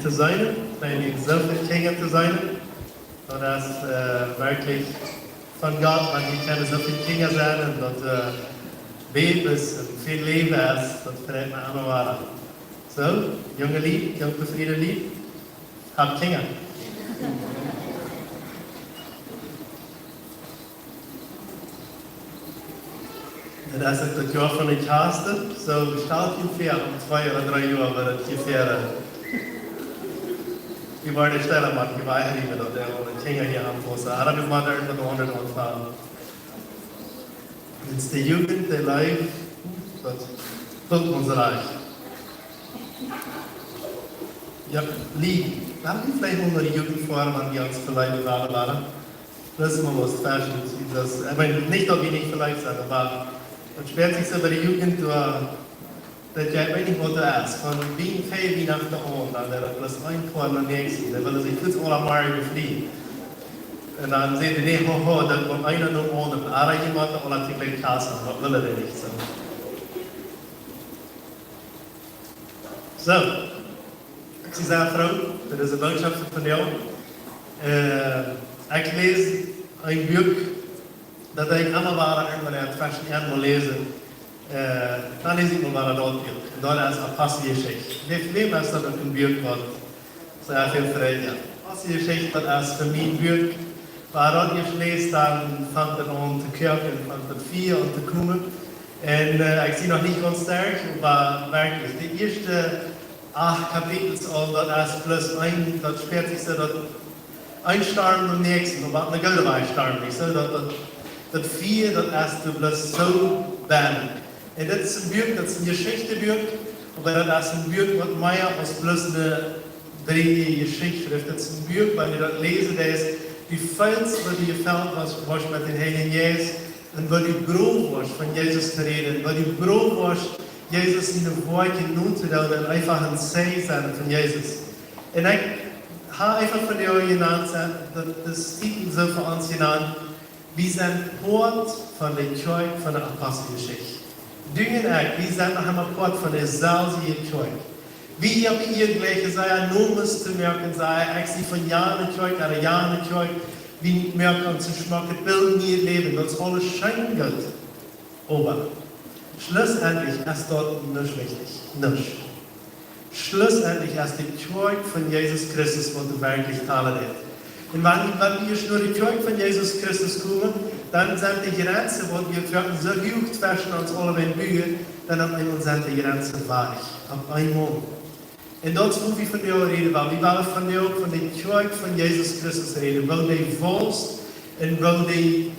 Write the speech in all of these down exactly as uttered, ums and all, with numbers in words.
to sennen, bie soo väl Kjinja to sennen. Daut es werkjlich von Gott, wan wie kjennen soo väl Kjinja sennen un daut Babys un väl Läwen es, daut freit mie emma wada. Soo, junge Lied, jung befriede Lied, hab Kjinja. Daut es uk daut Joa von de Kjast, soo stalt junt väa, en twee ooda dree Joa woat daut hia fäaren. Wie woaren de Städ moaken, wie woaren hia met daut, de Kjinja hia aunfaussen. Oba wie motten met de aundre aunfangen. Wan de Jugend, de Leew, daut felt ons rajcht. Jo, Lied. Lat wie veleicht mol no de Jugend foaren, wan wie ons veleicht wellen, wellen. Daut es mau waut Fashion, daut, ekj meen, nich daut wie nich veleicht sent, oba daut späat sikj soo bie de Jugend, daut jie weeten nich waut daut es. Von Wienachten aun, dan woat daut bloos een Poa no näakjsten. Dan wellen see fuaz aula morjen befrieen. Un dan sajen dee, nä, ho, ho, daut woat eena no aundren. Oba jie motten aula toojlikj Kjast han, daut wellen dee nich soo. Soo, ekj sie sea froo fa dise Bootschoft von Joa. Ekj läs een Buak, daut ekj emma wada irjentwann tweschen Joaren mol läs. Dan läs ekj mol wada daut Buak. Un daut es Aposteljeschicht. Daut Problem es, daut es een Buak waut sea väl freit, jo. Aposteljeschicht, daut es fa mie een Buak, wan ekj daut läs, dan fangt et aun to koaken, fangt daut Fia aun to komen. Un ekj sie noch nich gaunz derch, oba werkjlich, de ieeschte acht Kapitels aul, daut es bloos een, daut späat sikj soo, daut een Storm dän näakjsten, oba een goode Wajch Storm, nich soo? Daut, daut, daut Fia, daut es doa bloos soo bennen. Un daut es een Buak, daut es een Jeschichtenbuak, oba daut es een Buak waut mea aus bloos eene dreeje Jeschicht schrift. Daut es een Buak, wan du daut läsen deist, du feelst, woo du jefelt woascht, woascht met dän Heiljen Jeist, un woo du brow woascht von Jesus to räden, woo du brow woascht Jesus siene Woakjen notodoonen un eefach een Zeijen sennen von Jesus. Un ekj hab eefach von de Joa jenant, daut es Titel soo fa ons jenant, wie sent Poat von de Kjoakj von de Aposteljeschicht. Du un ekj, wie sent noch emma Poat von deeselwje Kjoakj. Wie hia opp de Ieed jlikjen, sea Nomes to moaken, sajen, ekj sie von jane Kjoakj, ooda jane Kjoakj, wie moaken ons een schmocket Bilt, mie läwen, daut es aules scheen un goot. Oba schlussendlich es daut nuscht wichtich. Nuscht. Schlussendlich es de Kjoakj von Jesus Christus, waut doa werkjlich talen deit. Un wan, wan wie ieescht no de Kjoakj von Jesus Christus komen, dan sent de Jrenzen, waut wie foaken soo huach tweschen ons aulawäajen buen, dan opp eemol sent de Jrenzen wajch. Opp eemol. Un daut es, woo wie von doa räden, wan wie wellen von doa, von de Kjoakj von Jesus Christus räden, woo dee wausst un woo dee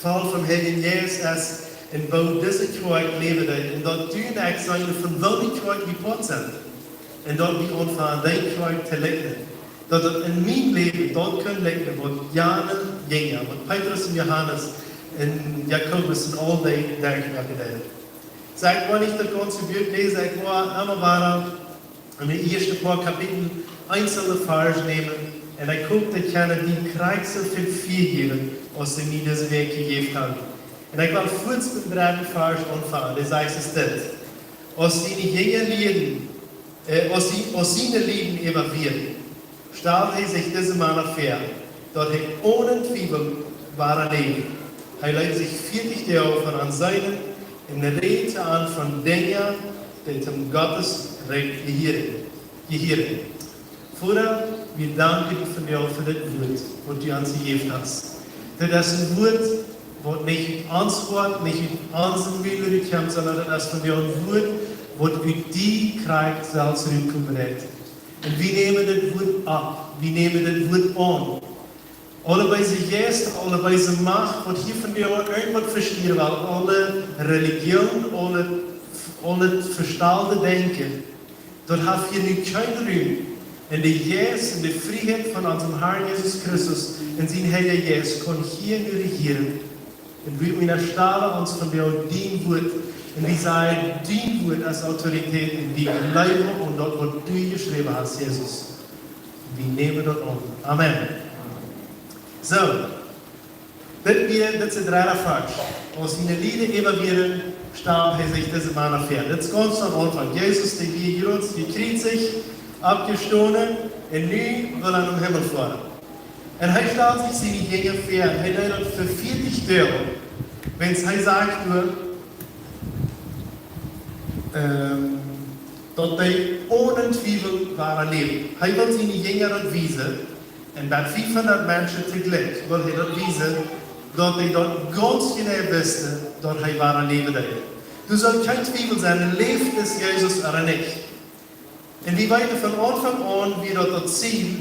voll vom Heiljen Jeist es, un woo dise Kjoakj läwen deit, un daut du un ekj seenen, von woo de Kjoakj wie Poat sent. Un daut wie aunfangen, dee Kjoakj to likjnen. Daut daut en mien Läwen daut kunn likjnen, waut jane Jinja, waut Petrus un Johanes un Jakobus un aul dee derchmoaken deeden. Soo, ekj well nich daut gaunze Buak läsen, ekj well emma wada en de ieeschte poa Kapitel eenzelne Varsch nämen, un ekj hop, daut jie die krakjt soo väl Fia jäwen, aus see mie dise Wäakj jejäft haben. Un ekj well fuaz biem dredden Varsch aunfangen, dee sajcht es dit: Aus siene Jinja lieden, äh, aus sie, aus siene Lieden äwa wieren, stald hee sikj dise Mana väa, daut hee onen Twiewel wada läwd. Hee leet sikj vieetich Doag von an seenen un räd an von Dinja, dee toom Gottes Rikj jehieren. Jehieren. Voda, wie danken die vondoag fa dit Wuat, waut du ons jejäft hast. Dit es een Wuat, waut nich ut ons Hoat, nich ut onse Mul rut kjemt, sonda dit es vondoag een Wuat, waut ut die Krakjt selfst rutkomen deit. Un wie nämen dit Wuat aun. Wie nämen dit Wuat aun. Aule beese Jeista, aule beese Macht, waut hia vondoag irjentwaut vestieren well, aule Relijoon, aule, aul daut vestalde Denkjen, daut haft hia nu kjeen Rum en de Jeist, en de Frieheit von onsen Harn Jesus Christus un sien Heilja Jeist kaun hia nu rejieren. Un wie unjastalen ons vondoag dien Wuat. Un wie sajen, dien Wuat es Autoritäet un wie jleewen aun daut, waut du jeschräwen hast, Jesus. Wie nämen daut aun. Amen. Soo, dit wia, dit es de dredde Varsch. Aus siene Lieden äwa wieren, stald hee sikj dise Mana väa. Dit es gaunz aum Aunfank. Jesus, dee wia jrod jekjriezicht, oppjestonen un nu well hee nom Himmel foaren. Un hee stalt sikj siene Jinja väa un hee deed daut fa vieetich Doag, wiels hee sajcht nu, ähm, daut dee onen Twiewel woaren läwen. Hee well siene Jinja daut wiesen, un bie fiefhundat Menschen toojlikj well hee daut wiesen, daut dee daut gaunz jeneiw wisten, daut hee woaren läwen deed. Doa saul kjeen Twiewel sennen, läft dis Jesus ooda nich. Un wie weeten von Aunfank aun, wia daut daut Ziel,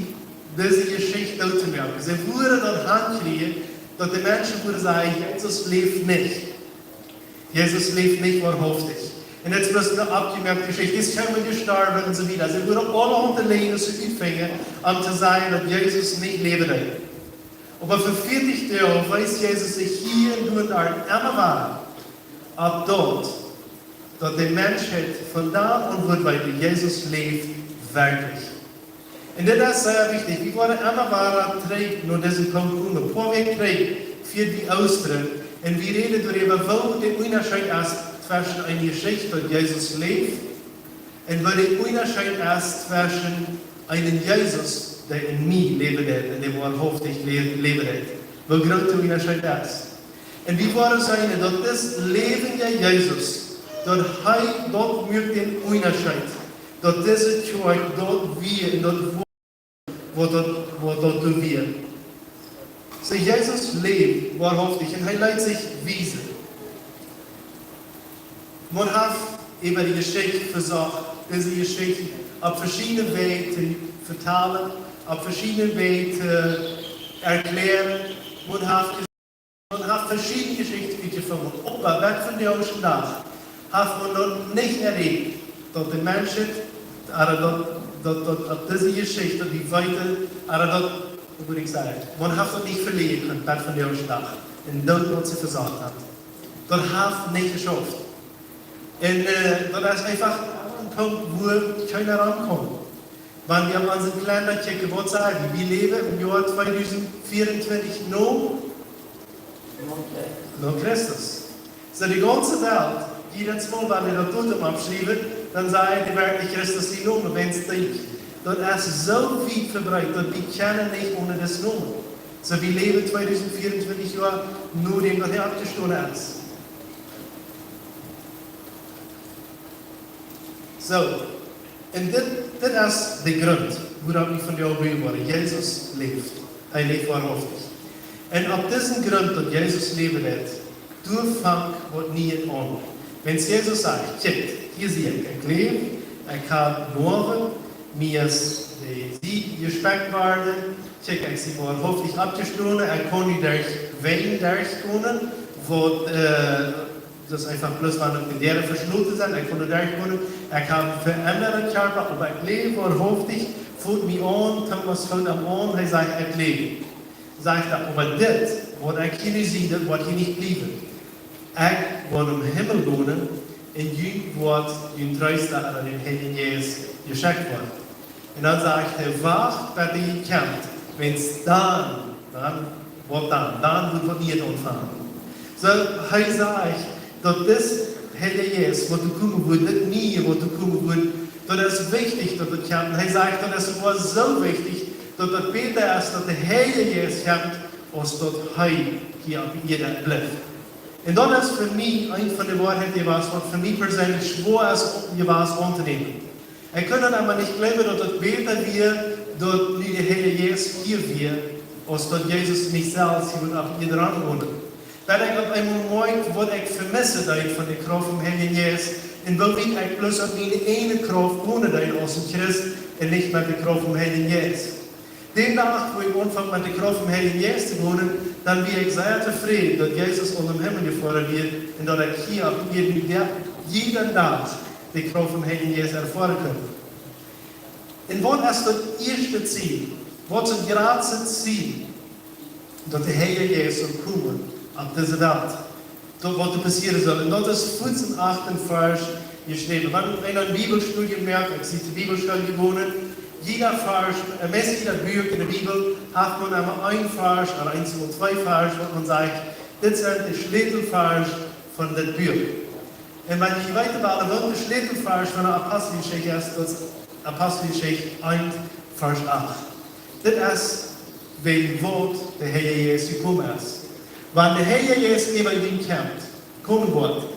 dise Jeschicht doot to moaken. See wullen daut hankjrieen, daut de Menschen wudden sajen, Jesus läft nich. Jesus läft nich woarhauftich. Un daut es bloos eene aufjemoakte Jeschicht. Dee es scheinboa jestorwen un soo wieda. See wullen aulahaunt Läajes utfinjen, om to sajen, daut Jesus nich läwen deed. Oba fa vieetich Doag wiest Jesus sikj hia un doa un doa emma wada opp daut, daut de Menschheit von doa aun wudd weeten, Jesus läft werkjlich. Un dit es sea wichtich. Wie woaren emma wada trigj no disen Punkt komen. Poa Wäakj trigj, fia wie Oostren, un wie räden doaräwa, woo de Unjascheet es tweschen eene Jeschicht, daut Jesus läft, un woo de Unjascheet es tweschen eenen Jesus, dee en mie läwen deit un dee woarhauftich lä-, läwen deit. Woo groot de Unjascheet es. Un wie woaren seenen, daut dis läwendja Jesus, daut hee, daut moakt dän Unjascheet, daut dise Kjoakj daut wia un daut woat, waut daut, waut daut doa wia. Soo, Jesus läft woarhauftich un hee leet sikj wiesen. Maun haft äwa de Jeschicht vesocht, dise Jeschicht opp veschiedne Wäaj to vetalen, opp veschiedne Wäaj to erkjläaren. Maun haft, maun haft veschiedne Jeschichten utjefungen. Oba bat vondoag dän Dach haft maun noch nich erläft, daut de Menschen, ooda daut, daut, daut, daut dise Jeschicht, daut wie weeten, ooda daut, waut mott ekj sajen, maun haft daut nich veläajnen kunt, bat vondoag dän Dach. Un daut, waut see vesocht haben. Daut haft nich jeschauft. Un, äh, daut es eefach een Punkt, wua kjeena rankjemt. Wan wie opp onse Kalenda kjikjen, waut sajcht, wie läwen em Joa tweedusent veeauntwintich no, no Christus. Soo, de gaunze Welt, jiedet Mol, wan wie daut Datum oppschriewen, dan sajcht dee werkjlich Christus sien Nomen, wan see denkjen. Daut es soo wiet vebreet, daut wie kjennen nich onen dän Nomen. Soo, wie läwen tweedusent veeauntwintich Joa, nodäm daut hee oppjestonen es. Soo, un dit, dit es de Grunt, wuarom wie vondoag hia woaren. Jesus läft. Hee läft woarhauftich. Un opp disen Grunt, daut Jesus läwen deit, doa fangt waut Nieet aun. Wan Jesus sajcht, kjikjt, hia sie ekj, ekj läw, ekj hab Moagen, mie es de Sied jespekjt worden, kjikjt, ekj sie woarhauftich oppjestonen, ekj kaun nu derch Wäaj derchgonen, waut, äh, daut es eefach bloos, wan de Däaren veschloten sent, ekj kaun doa derchgonen, ekj hab een veendat Kjarpa, oba ekj läw woarhauftich, foot mie aun, Thomas foot am aun, hee sajcht, ekj läw. Sajcht hee, oba dit, waut ekj hia nu sie, daut woat hia nich bliewen. Ekj woa nom Himmel gonen, un junt woat jun Treesta, ooda dän Heiljen Jeist, jeschekjt woaren. Un dan sajcht hee, wacht, bat hee kjemt, wiels dan, dan, waut dan, dan woat waut Nieet aunfangen. Soo, hee sajcht, daut dis Heilja Jeist, waut doa komen woat, dit Nieet, waut doa komen woat, daut es wichtich, daut daut kjemt. Un hee sajcht, daut es soogoa soo wichtich, daut daut bäta es, daut de Heilja Jeist kjemt, aus daut hee hia opp Ieed blift. Un daut es fa mie eent von de Woarheiten jewast, waut fa mie perseenlich schwoa es, jewast auntonämen. Ekj kunn daut emma nich jleewen, daut daut bäta wia, daut nu de Heilja Jeist hia wia, aus daut Jesus nich selfst hia opp Ieed raungonen. Wan ekj opp eemol moakj, waut ekj vemissen deed von de Krauft vom Heiljen Jeist, un woo wiet ekj bloos opp miene ieejne Krauft gonen deed aus een Christ un nich met de Krauft vom Heiljen Jeist. Dän Dach, wua ekj aunfunk met de Krauft vom Heiljen Jeist to gonen, dan wia ekj sea tofräd, daut Jesus aul nom Himmel jefoaren wia un daut ekj hia opp Ieed nu jieda Dach de Krauft vom Heiljen Jeist erfoaren kunn. Un waut es daut ieeschte Ziel? Waut es daut jratste Ziel? Daut de Heilja Jeist saul komen opp dise Welt. Daut waut doa passieren saul. Un daut es fünfunachtzig Varsch jeschräwen. Wan eena een Bibelstudium moakt, ekj sie to Bibelschool jegonen, jieda Varsch, äh, meist jieda Buak enne Bibel, haft maun emma een Varsch, ooda eent ooda twee Varsch, waut maun sajcht, dit sent de Schlätelvarsch von dit Buak. Un wan jie weeten wellen, waut de Schlätelvarsch von de Aposteljeschicht es, daut es Aposteljeschicht eent, Varsch acht. Dit es wäajen waut de Heilje Jeist jekomen es. Wan de Heilje Jeist äwa die kjemt, komen woat,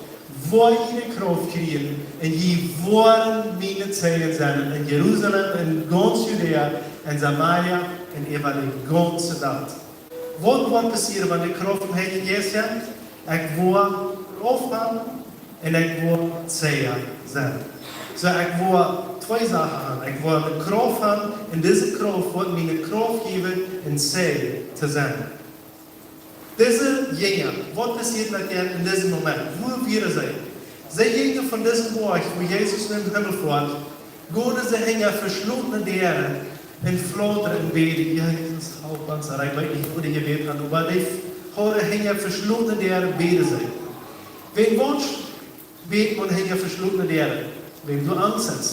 woa jie de Krauft kjrieen un jie woaren miene Zeijen sennen en Jerusalem, en gaunz Judäa, en Samaria un äwa de gaunze Welt. Waut woat passieren, wan de Krauft vom Heiljen Jeist kjemt? Ekj woa Krauft haben un ekj woa Zeijen sennen. Soo, ekj woa twee Sachen haben. Ekj woa de Krauft haben un dise Krauft woat mie de Krauft jäwen, een Zeij to sennen. Dise Jinja, waut passieet met an en disen Moment? Wua wieren see? See jinjen von disen Boajch, wua Jesus en dän Himmel foat, gonen see hinja veschlotene Däaren un flautren un bäden: "Jesus, help ons." Ekj weet nich, woo dee jebät haben, oba dee hauden hinja veschlotene Däaren bäden see. Wäajen waut bät maun hinja veschlotene Däaren? Wäajen doa Angst es.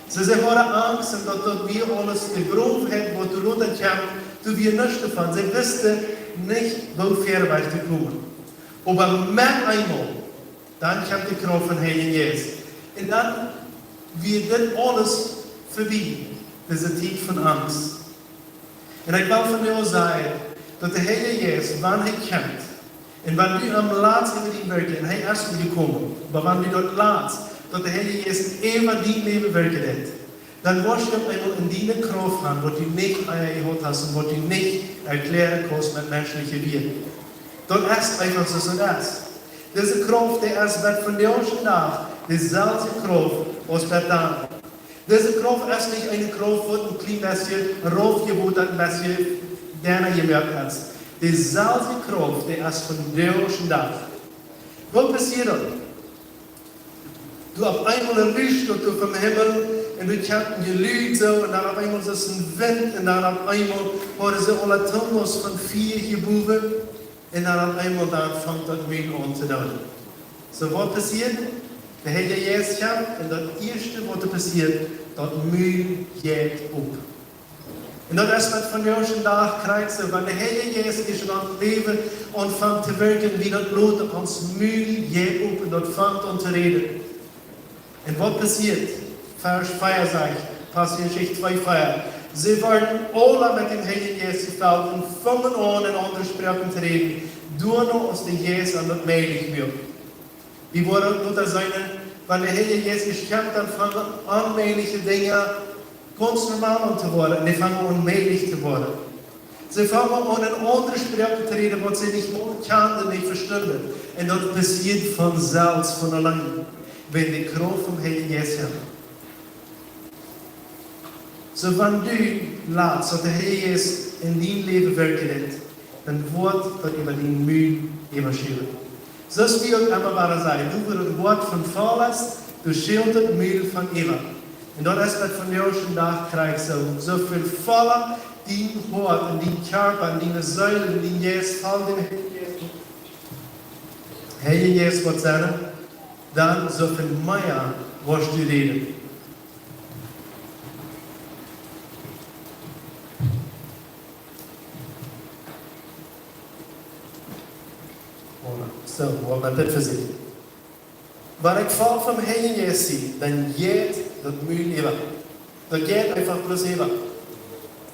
See, see hauden Angst un daut, daut wia aules de Growheit, waut doa lota kjeem, doa wia nuscht doavon. See wisten nich, woo wiet wajch to komen. Oba met eemol, dan kjemt de Krauft vom Heiljen Jeist. Un dan wia dit aules verbie, dise Tiet von Angst. Un ekj well von die uk sajen, daut de Heilje Jeist, wan hee kjemt, un wan du am latst äwa dien Werkjen, un hee es nich jekomen, oba wan du daut latst, daut de Heilje Jeist äwa dien Läwen werkjen deit, dan woascht du opp eemol en die de Krauft haben, waut du nich ea jehaut hast un waut du nich erklären kaust met menschelje Wieed. Daut es eefach soo, soo daut es. Dise Krauft, dee es bat vondoag dän Dach deeselwje Krauft aus bat dan. Dise Krauft es nich eene Krauft, waut een kjlien bät raufjebut, een bät dänna jemoakt es. Deeselwje Krauft, dee es vondoag dän Dach. Waut passieet dan? Doa opp eemol een Licht, daut doa vom Himmel, un doa kjemt een Jelud soo, un dan opp eemol es een Wint, un dan opp eemol woaren see aule Tunnels von Fia jebowen, un dan opp eemol dan fangt daut Mul aun to doonen. Soo, waut passieet? De Heilje Jeist kjemt, un daut ieeschte, waut doa passieet, daut Mul jeit op. Un daut es met vondoag dän Dach krakjt soo, wan de Heilje Jeist en ons Läwen aunfangt to werkjen, woo daut lot, ons Mul jeit op un daut fangt aun to räden. Un waut passieet? Varsch vea sajcht, Aposteljeschicht twee vea: "See worden aule met dän Heiljen Jeist jefelt un fungen aun, en aundre Sproaken to räden, doano aus de Jeist an daut mäajlich muak." Wie woaren daut seenen, wan de Heilje Jeist es, kjemt, dan fangen onmäajliche Dinja gaunz normal aun to woaren. Un dee fangen aun mäajlich to woaren. See fangen aun, en aundre Sproaken to räden, waut see nich mol kjanden, nich vestunden. Un daut passieet von selfst, von auleen, wan de Krauft vom Heiljen Jeist kjemt. Soo, wan du latst, daut de Heilje Jeist en dien Läwen werkjen deit, dan woat daut äwa dien Mul äwaschäwen. Soo aus wie uk emma wada sajen, doa wua daut Hoat von voll es, doa schält daut Mul von äwa. Un daut es met vondoag dän Dach krakjt soo. Soo väl volla dien Hoat un dien Kjarpa un diene Seel un dien Jeist voll dän Heiljen Jeist, Heiljen Jeist woat sennen, dan soo väl mea woascht du räden. Soo, woa wie met dit vesieekjen. Wan ekj voll vom Heiljen Jeist sie, dan jeit daut Mul äwa. Daut jeit eefach bloos äwa.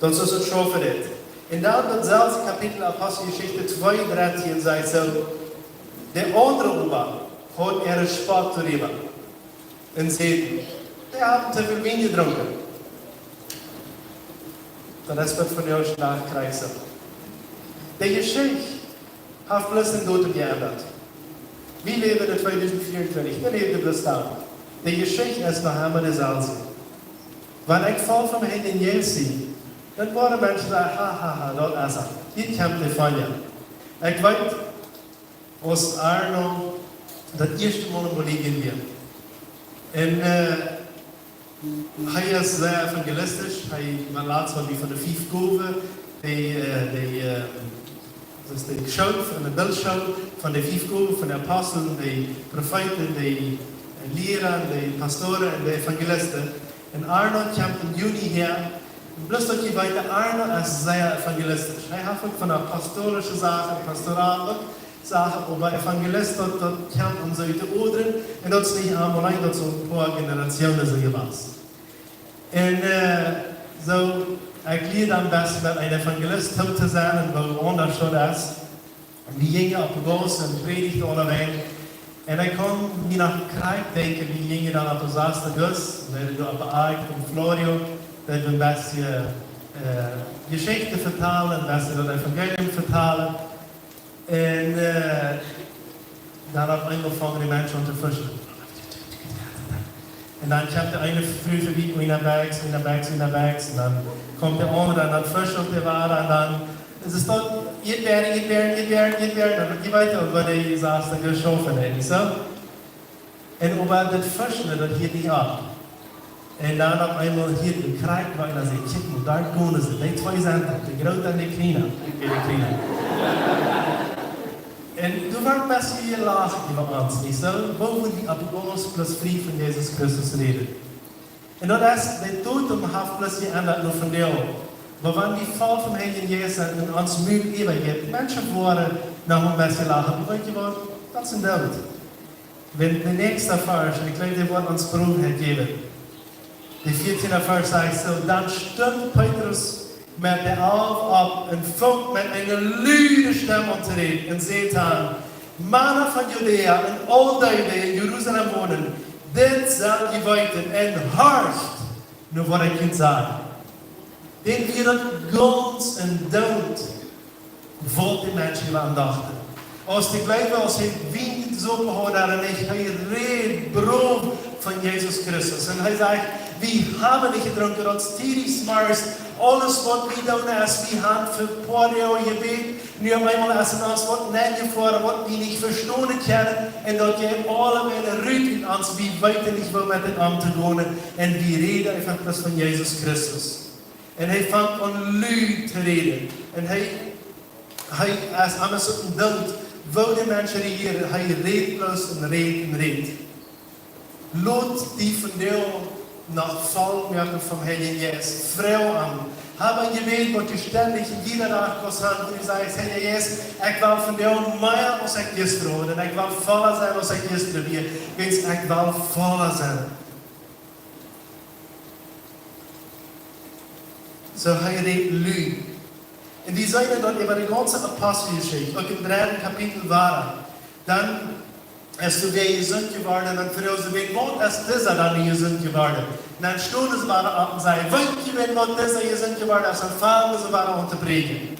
Daut es soo aus daut schaufen deit. Un dan daut selwje Kapitel, Aposteljeschicht twee, dartieen sajcht soo: "De aundre oba hauden äaren Spott doaräwa un säden: Dee haben to väl Wien jedrunken." Daut es waut vondoag dän Dach krakjt soo. De Jeschicht haft bloos een Datum jeendat. Wie läwen en tweedusent vieauntwintich, wie läwen bloos dan. De Jeschicht es noch emma deeselwje. Wan ekj voll vom Heiljen Jeist sie, dan woaren Menschen sajen: "Ha, ha, ha, daut es et. Hia kjemt de Fanja." Ekj weet, aus Arno daut ieeschte Mol en Bolivien wia. Un, äh, hee es sea evangelistisch. Hee, wan latst haud wie von de fief Gowen, dee, äh, dee, äh, daut es de Show, von de Bildshow von de fief Gowen, von de Apostel, de Profeeten, de, äh, Liera, de Pastoren un de Evangelisten. Un Arno kjemt em Juni häa. Un bloos daut jie weeten, Arno es sea evangelistisch. Hee haft uk von de apostolische Sachen, Pastorat uk Sachen, oba Evangelist, daut, daut kjemt am soo ut de Odren. Un daut es nich emol auleen, daut es een poa Generationen soo jewast. Un äh, soo, ekj lieed dan best met een Evangelist toop to sennen un woo aundasch daut es. Un wie jinjen opp de Gauss un prädichten aulawäajen. Un ekj kaun mie noch krakjt denkjen, wie jinjen dan opp de sasde Gauss, un wie doa opp de Eck von Florio, daut wie een bät äh, Jeschichten vetalen, een bät daut Evangelium vetalen. Un äh, dan opp eemol fungen de Menschen aun to fischen. Un dan kjemt de eene Fru verbie, unjabäks, unjabäks, unjabäks. Un dan kjemt de aundre un dan fischt opp de Wada. Un dan es daut, jie woaren, jie woaren, jie woaren, jie woaren. Dan jie weeten uk, waut dee sasde Gauss schaufen, nich soo? Un oba daut Fischen, daut hieed nich opp. Un dan opp eemol hieed wie krakjt, woo eena säd: "Kjikj mol, doa gonen see, dee twee sent daut, de Groote un de Kjliene." Ekj sie de Kjliene. Un doa wort een bät jelajcht äwa ons, nich soo? Woo wie opp eemol bloos frie von Jesus Christus räden. Un daut es, de Datum haft bloos jeendat no vondoag. Oba wan wie voll vom Heiljen Jeist sent un ons Mul äwajeit, Menschen woaren noch een bät lachen. Oba weetst du waut? Daut es een Doot. Wan de näakjste Varsch, ekj jleew, dee woat ons Broof jäwen. De vieetieende Varsch sajcht soo: "Dan stunt Petrus met de Alf opp un funk met eene lude Stemm aun to räden un säd dan: Mana von Judäa un aul dee, dee en Jerusalem wonen, dit sell jie weeten un horcht no waut ekj junt saj." Dan wia daut gaunz een Doot, waut de Menschen äwa am dochten. Aus de Gleewje, aus hee Wien jesopen haud, dan nich, hee räd brow von Jesus Christus. Un hee sajcht: "Wie haben nich jedrunken, daut es tiedich zemorjes. Aules, waut wie doonen, es, wie haben fa een poa Doag jebät. Nu opp eemol es en ons waut nenjefoaren, waut wie nich vestonen kjennen. Un daut jeit aulawäajen rut en ons, wie weeten nich, woo met dit omtogonen. Un wie räden eefach bloos von Jesus Christus." Un hee fangt aun lud to räden. Un hee, hee es aules opp een Doot, woo de Menschen reagieren. Hee räd bloos un räd un räd. Lot die vondoag noch voll moaken vom Heiljen Jeist. Froag am. Hab een Jebäd, waut du stendich en jieda Dach kaust haben, wua du sajchst: "Heilja Jeist, ekj well vondoag mea aus ekj jistren haud. Un ekj well volla sennen aus ekj jistren wia. Wiels ekj well volla sennen." Soo, hee räd lud. Un wie seenen daut äwa de gaunze Aposteljeschicht, uk em dredden Kapitel wada. Dan es doa wäa jesunt jeworden, un dan froagen see: "Wäm waut es disa dan, dee jesunt jeworden?" Un dan stunden see wada opp un säden: "Weet jie, wäm waut disa jesunt jeworden es?" Dan fungen see wada aun to prädjen.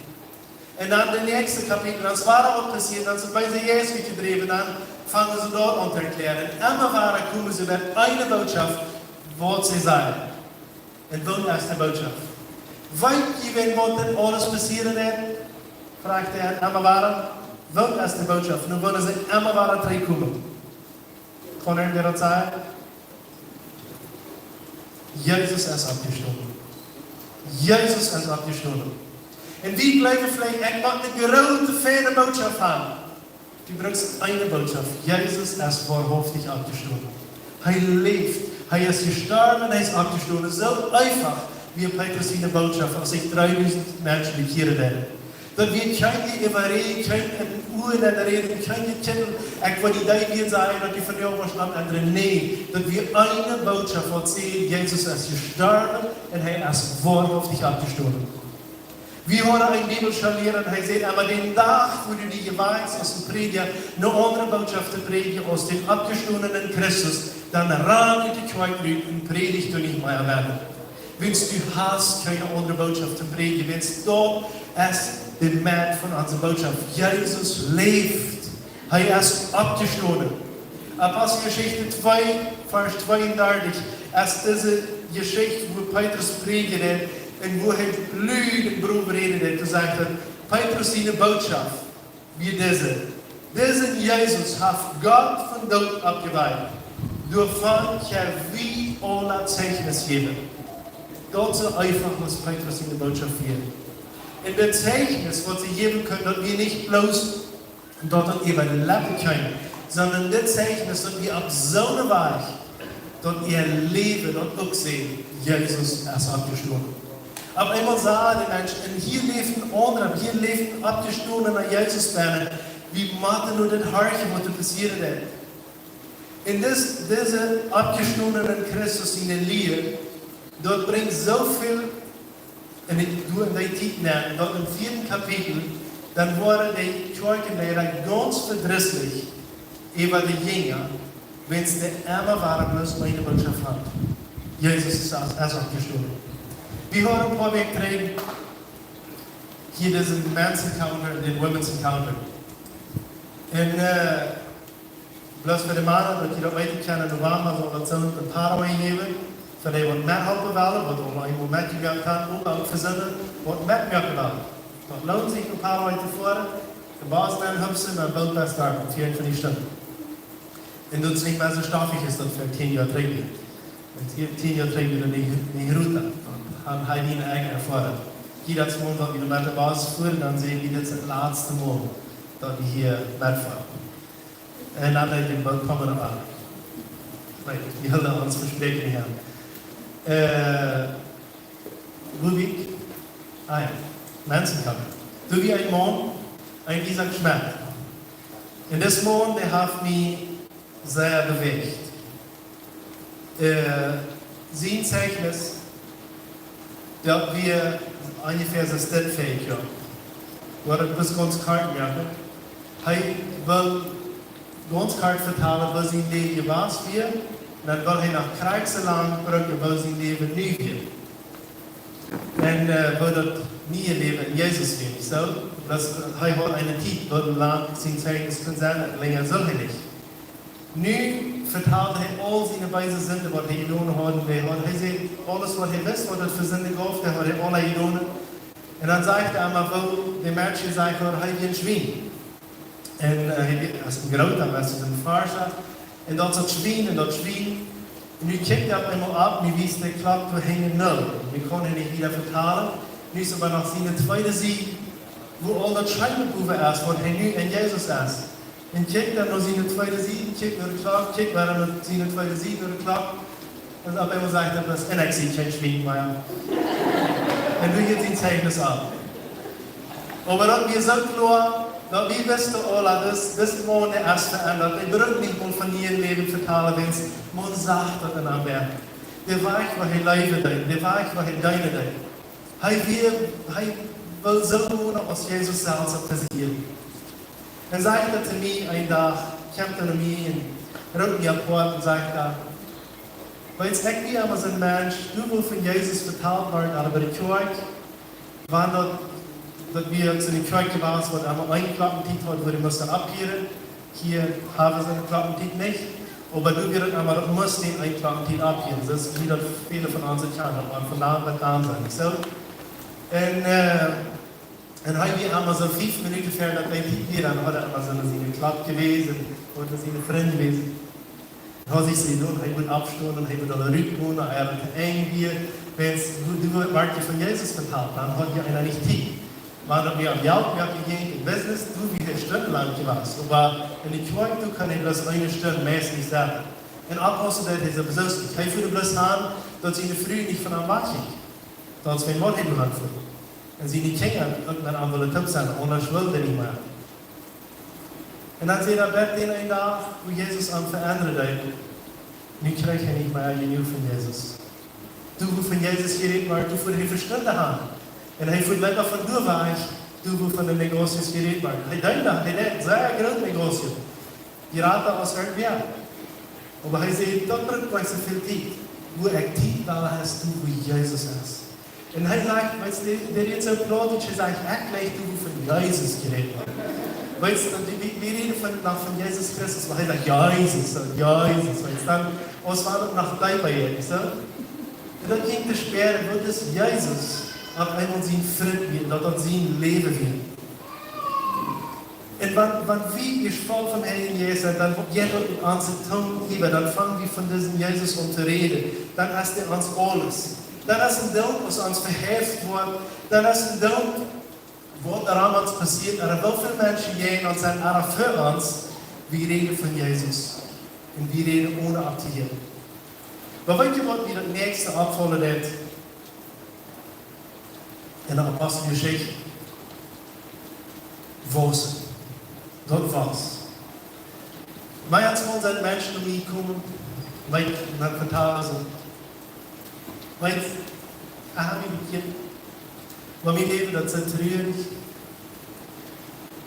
Un dan de näakjste Kapitel, dan es wada waut passieet, dan es de beese Jeist utjedräwen, dan fungen see daut aun to erkjlären. Un emma wada kjeemen see met eene Bootschoft, waut see säden. Un waut es de Bootschoft? Weet jie, wäm waut dit aules passieet es? Froagt hee emma wada. Waut es de Bootschoft? Nu wellen see emma wada trigjkomen. Kaun eena daut sajen? Jesus es oppjestonen. Jesus es oppjestonen. Un wie jleewen veleicht, ekj mott eene groote, feine Bootschoft haben. Du brukst eene Bootschoft. Jesus es woarhauftich oppjestonen. Hee läft. Hee es jestorwen, hee es oppjestonen. Soo eefach wia Petrus siene Bootschoft, aus sikj dreedusent Menschen bekjieren deeden. Daut wia kjeen Äwaräd, kjeen Uaräd, kjeen Kjittel. Ekj wull die dee sajen, daut du vondoag waut schlonen endren. Nä, daut wia eene Bootschoft, waut säd: Jesus es jestorwen un hee es woarhauftich oppjestonen. Wie haben eene Bibelschoolliera, un hee säd emma: "Dän Dach, wua du die jewäakjst aus een Prädja, eene aundre Bootschoft to prädjen aus dän oppjestonenen Christus, dan ran ut de Kjoakj rut un prädj doa nich mea wieda. Wiels du hast kjeene aundre Bootschoft to prädjen, wiels daut es de Mett von onse Bootschoft. Jesus läft. Hee es oppjestonen." Aposteljeschicht twee, Varsch tweeundartich, es dise Jeschicht, wua Petrus prädjen deed un wua hee lud un brow räden deed. Doa sajcht et: Petrus siene Bootschoft wia dise: "Disen Jesus haft Gott vom Doot oppjewakjt. Doavon kjenn wie aula Zeichnis jäwen." Daut es soo eefach, waut Petrus siene Bootschoft wia. Un daut Zeichnis, waut see jäwen kunnen, daut wia nich bloos daut daut äwa de Leppen kjeem, sonda daut Zeichnis, daut wia opp soone Wies, daut äa Läwen daut uk säd: "Jesus es oppjestonen." Opp eemol sagen de Menschen: "Un hia läft een aundra, hia läft een oppjestonena Jesus bennen. Wie motten nu dit horchen, waut doa passieet es." Un dis, dise oppjestonene Christus siene Lia, Daut brinjt soo väl en de, doa en dee Tiet nenn, daut em vieeden Kapitel, dan worden de Kjoakjenleida gaunz vedrisslich äwa de Jinja, wiels dee emma wada bloos eene Bootschoft hauden: Jesus es, es oppjestonen. Wie hauden een poa Wäakj trigj hia disen Men's Encounter un dän Women's Encounter. Un, äh, bloos fa de Mana, daut jie daut weeten kjennen, em November saul daut soo een Paraguay jäwen. Fa dee waut methalpen wellen, waut aul eemol metjemoakt haben, ooda uk fa Sinda, waut metmoaken wellen. Daut loont sikj, no Paraguay to foaren, de Bus nenhupsen, no Budapest, doa fa vieauntwintich Stunden. Un daut es nich mea soo stoffich aus daut fa tieen Joa trigj wia. Met tieen, tieen Joa trigj wia daut nich, nich rut. Dan haud hee siene ieejne Erfoarunk. Jiedet Mol, wan wie met de Bus fuaren, dan säd hee: "Dit es daut latste Mol, daut wie hia metfoaren." Un dan deed hee de Boot komen opp. Nä, wie hilden ons Vespräakjen nich aun. Äh, Rubik, ah jo, Men's Encounter. Doa wia een Maun, een Isaak Schmidt. Un dis Maun, dee haft mie sea bewäacht. Äh, sien Zeichnis, daut wia onjefäa soo stell fa een Joa. Wua daut bloos gaunz kort wia. Hee wull gaunz kort vetalen, woo sien Läwen jewast wia, un dan wull hee noch krakjt soo lang brucken, woo sien Läwen nu wia. Un, äh, woo daut niee Läwen en Jesus wia. Soo, daut hee haud eene Tiet, woo lang sien Zeichnis kunn sennen, un lenja sull hee nich. Nu vetald hee aul siene beese Sinden, waut hee jedonen haud. Dee haud, hee säd, aules, waut hee wist, waut daut fa Sinden jeef, dee haud hee aula jedonen. Un dan sajcht hee emol, woo de Menschen säden, daut hee wia een Schwien. Un, äh, hee es een groota, hee es een Forscha. Un daut es daut Schwien un daut Schwien. Un nu kjikjt hee opp eemol opp, nu wiest de Klock doa hinjen null. Nu kaun hee nich wieda vetalen. Nu es oba noch siene tweede Sied, wua aul daut Schwienebowen es, waut hee nu en Jesus es. Un kjikjt dan no siene tweede Sied, kjikjt no de Klock, kjikjt wada no siene tweede Sied, no de Klock. Un opp eemol sajcht hee: "Daut es, un ekj sie kjeen Schwien mea." Un nu jeit sien Zeichnis opp. Oba daut wia soo kloa, daut wie wisten aula, daut dis Maun, dee es veendat. Dee brukt nich mol von niee Läwen vetalen, wiels Maun sach daut en am wia. Dee wia, woo hee läwen deed, dee wia, woo hee deenen deed. Hee wia, hee wull soo wonen aus Jesus selfst opp dise Ieed. Un sajcht hee to mie een Dach, kjemt hee no mie un roopt mie apoat un sajcht dan: "Weetst, ekj wia emma soon Mensch, doa wua von Jesus vetalt wort, aul bie de Kjoakj, wan daut, daut wia soo eene Kjoakj jewast, waut emma eene Klocktiet haud, wua dee musten opphieren. Hia haben see eene Klocktiet nich, oba doa wia daut emma, daut must eene Klocktiet opphieren. Daut es, woo daut väle von ons kjanen, daut maun von dan bat dan sent." Soo. Un, äh, un hee wia emma soo fief Minuten ver daut dee Tiet wia, dan haud hee emma soo siene Klock jewäsen, ooda siene Frind jewäsen. Haud sikj soo jedonen, hee must oppstonen, hee must aul rutgonen, ea daut to Enj wia. Wiels, doa, doa wort je von Jesus vetalt, dan haud je eena nich Tiet. Wan daut mea om Jelt, mea om Business, doa wia hee stundenlang jewast. Oba en de Kjoakj, doa kunn hee bloos eene Stund meist nich sennen. Un oppaussen deed hee sowieso nich. Hee funk bloos aun, daut siene Fru nich von am wajchjinkj. Daut es, wan Maun hee doa aunfunk. Un siene Kjinja uk met am wullen toop sennen, aundasch wull hee nich mea. Un dan säd hee, bat dän eenen Dach, wua Jesus am veendren deed. Nu kjrieech hee nich mea jenuach von Jesus. Doa wua von Jesus jerät wort, doa wull hee Vestonen haben. Un hee wull leewa von doa wajch, doa wua von de Negocios jerät wort. Hee deed daut, hee deed sea groote Negocios. Jrata aus irjentwäa. Oba hee säd, daut brukt nich soo väl Tiet. Wua ekj Tiet well, es doa, wua Jesus es. Un hee sajcht, weetst, dee, dee rät soo Plautdietsch, hee sajcht, ekj leew, doa wua von Jesus jerät wort. Weetst, un wie, wie, wie räden von, noch von Jesus Christus, oba hee sajcht, Jesus, soo, Jesus, weetst, dan, aus wan daut noch deepa jeit, soo. Un daut jinkj to spieren, woo daut Jesus opp eemol sien Frint wia, daut daut sien Läwen wia. Un wan, wan wie ieescht voll vom Heiljen Jeist sent, dan jeit daut en onse Tung äwa, dan fang wie von disen Jesus aun to räden, dan es hee ons aules. Dan es een Doot, aus ons veheft woat, dan es een Doot, waut doa aun ons passieet, ooda woo väl Menschen jäajen ons sent, ooda fa ons, wie räden von Jesus. Un wie räden onen opptohieren. Oba weetst du, waut mie daut näakjste oppfaulen deed? En de Aposteljeschicht. Wausen. Daut wia. Mie es mol sent Menschen no mie jekomen, mie, mie vetalen soo: Weetst, ekj hab mie bekjieet, oba mien Läwen, daut es soo trurich.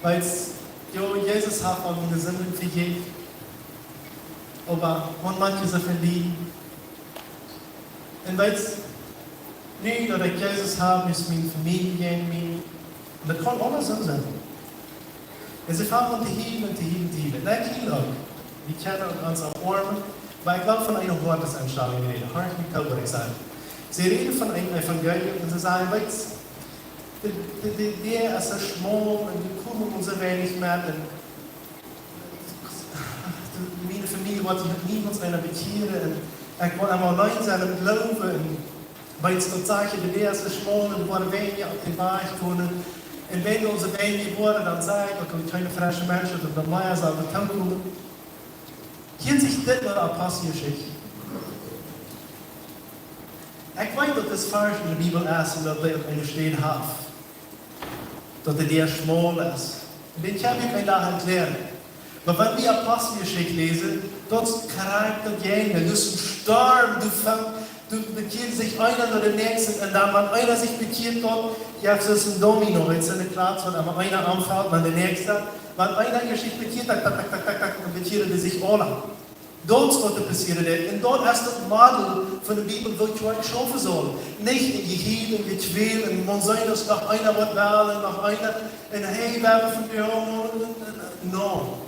Weetst, jo, Jesus haft aul miene Sinden vejäft, oba waut moakt et soo väl lieden? Un weetst, nu daut ekj Jesus hab, es miene Famielje jäajen mie. Un daut kaun aules soo sennen. Un see fangen aun to hielen un to hielen un to hielen. Un ekj hiel uk. Wie kjennen ons omoamen, oba ekj well von eene Hoatensenstalunk räden. Horch mie too, waut ekj saj. See räden von een Evangelium un see sajen: Weetst, de, de, de, de Wajch es soo schmol un wie komen soo weinich met un miene Famielje woat sikj niemols eena bekjieren un ekj woa emma auleen sennen em Gloowen un weetst, daut sajcht, de Wajch es soo schmol un woaren weinje opp dän Wajch komen. Un wan wie soo weinje woaren, dan saj ekj, daut doa kjeene fresche Menschen, daut doa mea sellen toopkomen. Hia en sikj dit no de Aposteljeschicht. Ekj weet, daut dit Varsch en de Bibel es un daut dee uk eene Städ haft, daut de Däa schmol es. Un dän kjenn wie een Dach erkjläaren. Oba wan wie Aposteljeschicht läsen, daut es krakjt daut Jäajendeel. Daut es een Storm, du fang, du bekjieet sikj eena no dän näakjsten. Un dan, wan eena sikj bekjieet, daut, jo, daut es een Domino, daut es een Kjlotz, waut emma eena omfelt, dan de näakjste. Wan eena sikj bekjieet, tak, tak, tak, dan bekjieren dee sikj aula. Daut es waut doa passieet. Un daut es daut Model von de Bibel, woo Kjoakj schaufen saul. Nich en Jehiel un Jekwäl un maun sent, daut noch eena woat wellen un noch eena. Un hey, wie haben von die, no.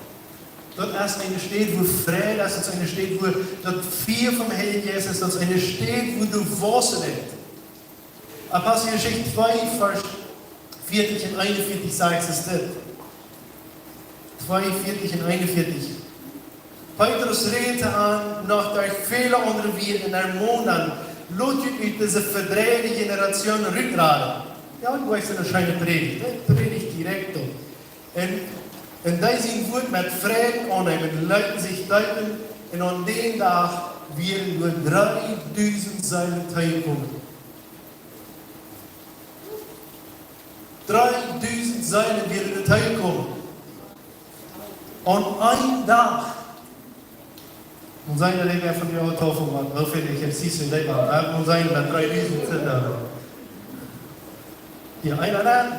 Daut es eene Städ, wua Fräd es, daut es eene Städ, wua daut Fia vom Heiljen Jeist es, daut es eene Städ, wua du wausen deist. Aposteljeschicht twee, Varsch vieetich un eenunvieetich sajcht et dit. Twee, vieetich un eenunvieetich. Petrus räd an noch derch väle aundre Wiesen un ermoond an: Lot junt ut dise vedreide Jeneratioon rutraden. Jo, du hast eene scheene Prädicht, ne? Prädicht direkt doa. Un, un dee sien Wuat met Freiden aunnämen, leeten sikj deepen, un aun dän Dach wieren doa dreedusent Seelen tojekomen. Dreedusent Seelen wieren doa tojekomen. Aun eenen Dach. Un sennen dee wea von de Taufel, waut, woo väl ekj hab, siehst du, dee wea, äh, un sennen daut dreedusent sent doa. Jo, eena dan,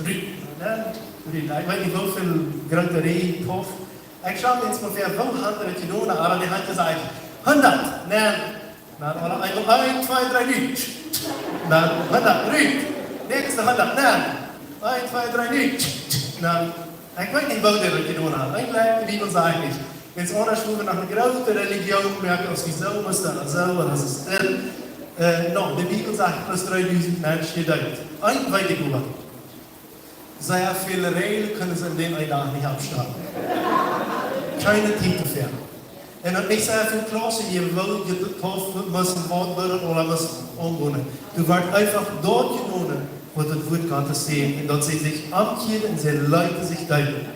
rut, dan, rut. Ekj weet nich, woo väl groote Räj, Tauf. Ekj schaul eenst mol ver, woo haud daut jedonen, oba dee haud jesajcht: Hundat, nä. Dan, oba eemol eent, twee, dree, nu. Dan, hundat, rut. Näakjste hundat, nä. Eent, twee, dree, nu. Dan, ekj weet nich, woo dee daut jedonen haud. Eejentlich, de Bibel sajcht nich. Wan aundre Menschen noch eene groote Relijoon moaken, aus wie soo musten, ooda soo, ooda aus et es, äh, no, de Bibel sajcht, daut dreedusent Menschen jedeept. Eent weet ekj oba. Sea väl Räjlen kjennen see en dän eenen Dach nich aufstalen. Kjeene Tiet doafäa. Un daut nich sea väl Klaussen hia, woo jie daut Tauf musten, waut wudden ooda musten aungonen. Doa wort eefach daut jedonen, waut daut Wuat Gottes sajcht. Un daut see sikj omkjieeden un see leeten sikj deepen.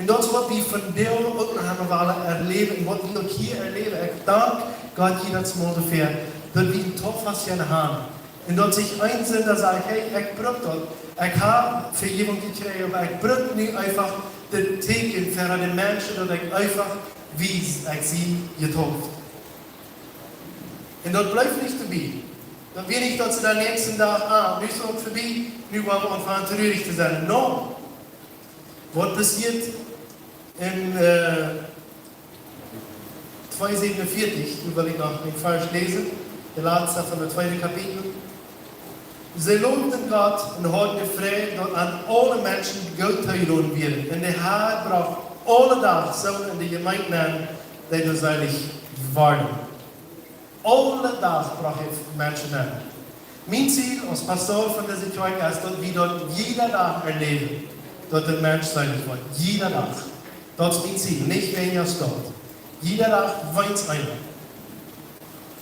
Un daut es waut wie vondoag uk noch emol wellen erläwen un waut wie uk hia erläwen. Ekj dank Gott jiedet Mol doafäa, daut wie een Tauffaust haben. Un daut sikj een Sinda sajcht: Hey, ekj bruck daut. Ekj hab Vejäwunk jekjräajen, oba ekj bruck nu eefach daut Tieekjen fa de Menschen, daut ekj eefach wies, ekj sie jetauft. Un daut blift nich doabie. Daut wia nich, daut see dän näakjsten Dach, ah, nu es et uk verbie, nu woa wie aunfangen trurich to sennen. No. Waut passieet en, äh, twee säwenunvieetich, nu well ekj noch een Varsch läsen, de latste von daut tweede Kapitel. See loowden Gott un hauden de Freid, daut aun aule Menschen goot to doonen wia. Un de Har brocht aule Dach soone en de Jemeent aun, dee doa seelich worden. Aule Dach brocht hee Menschen aun. Mien Ziel aus Pastor von dise Kjoakj es, daut wie daut jieda Dach erläwen, daut de Mensch seelich woat. Jieda Dach. Daut es mien Ziel. Nich weinja aus daut. Jieda Dach weens eena.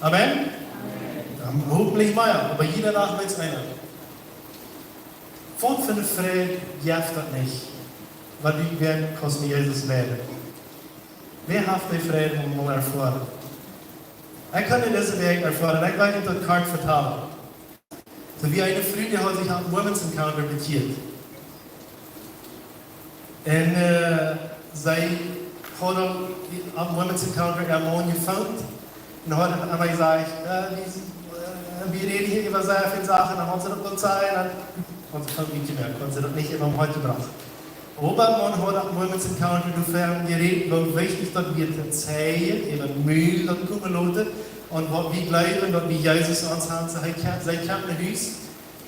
Amen? Jo, hopentlich mea, oba jieda Dach weens eena. Waut fa eene Freid jeft daut nich, wan du wäa kaust met Jesus läwen? Wäa haft dee Freid aul mol erfoaren? Ekj kaun en dise Wäakj erfoaren, ekj weet nich, daut kaun ekj vetalen. Soo wia eene Fru, dee haud sikj aum Women's Encounter bekjieet. Un, äh, see haud aum Women's Encounter äa Maun jefoont. Un haud am emma jesajcht, äh, wie, wie räden hia äwa sea väl Sachen, dan hauden see daut nich sajen, dan hauden see daut nich jemoakt, hauden see daut nich äwa em Hoat jebrocht. Oba maun haud daut Women's Encounter doavon jerät, woo wichtich daut wia to zeijen, äwa Mul daut komen loten, un waut wie jleewen, daut wie Jesus aun ons haben, see kjemt, see kjemt no Hus,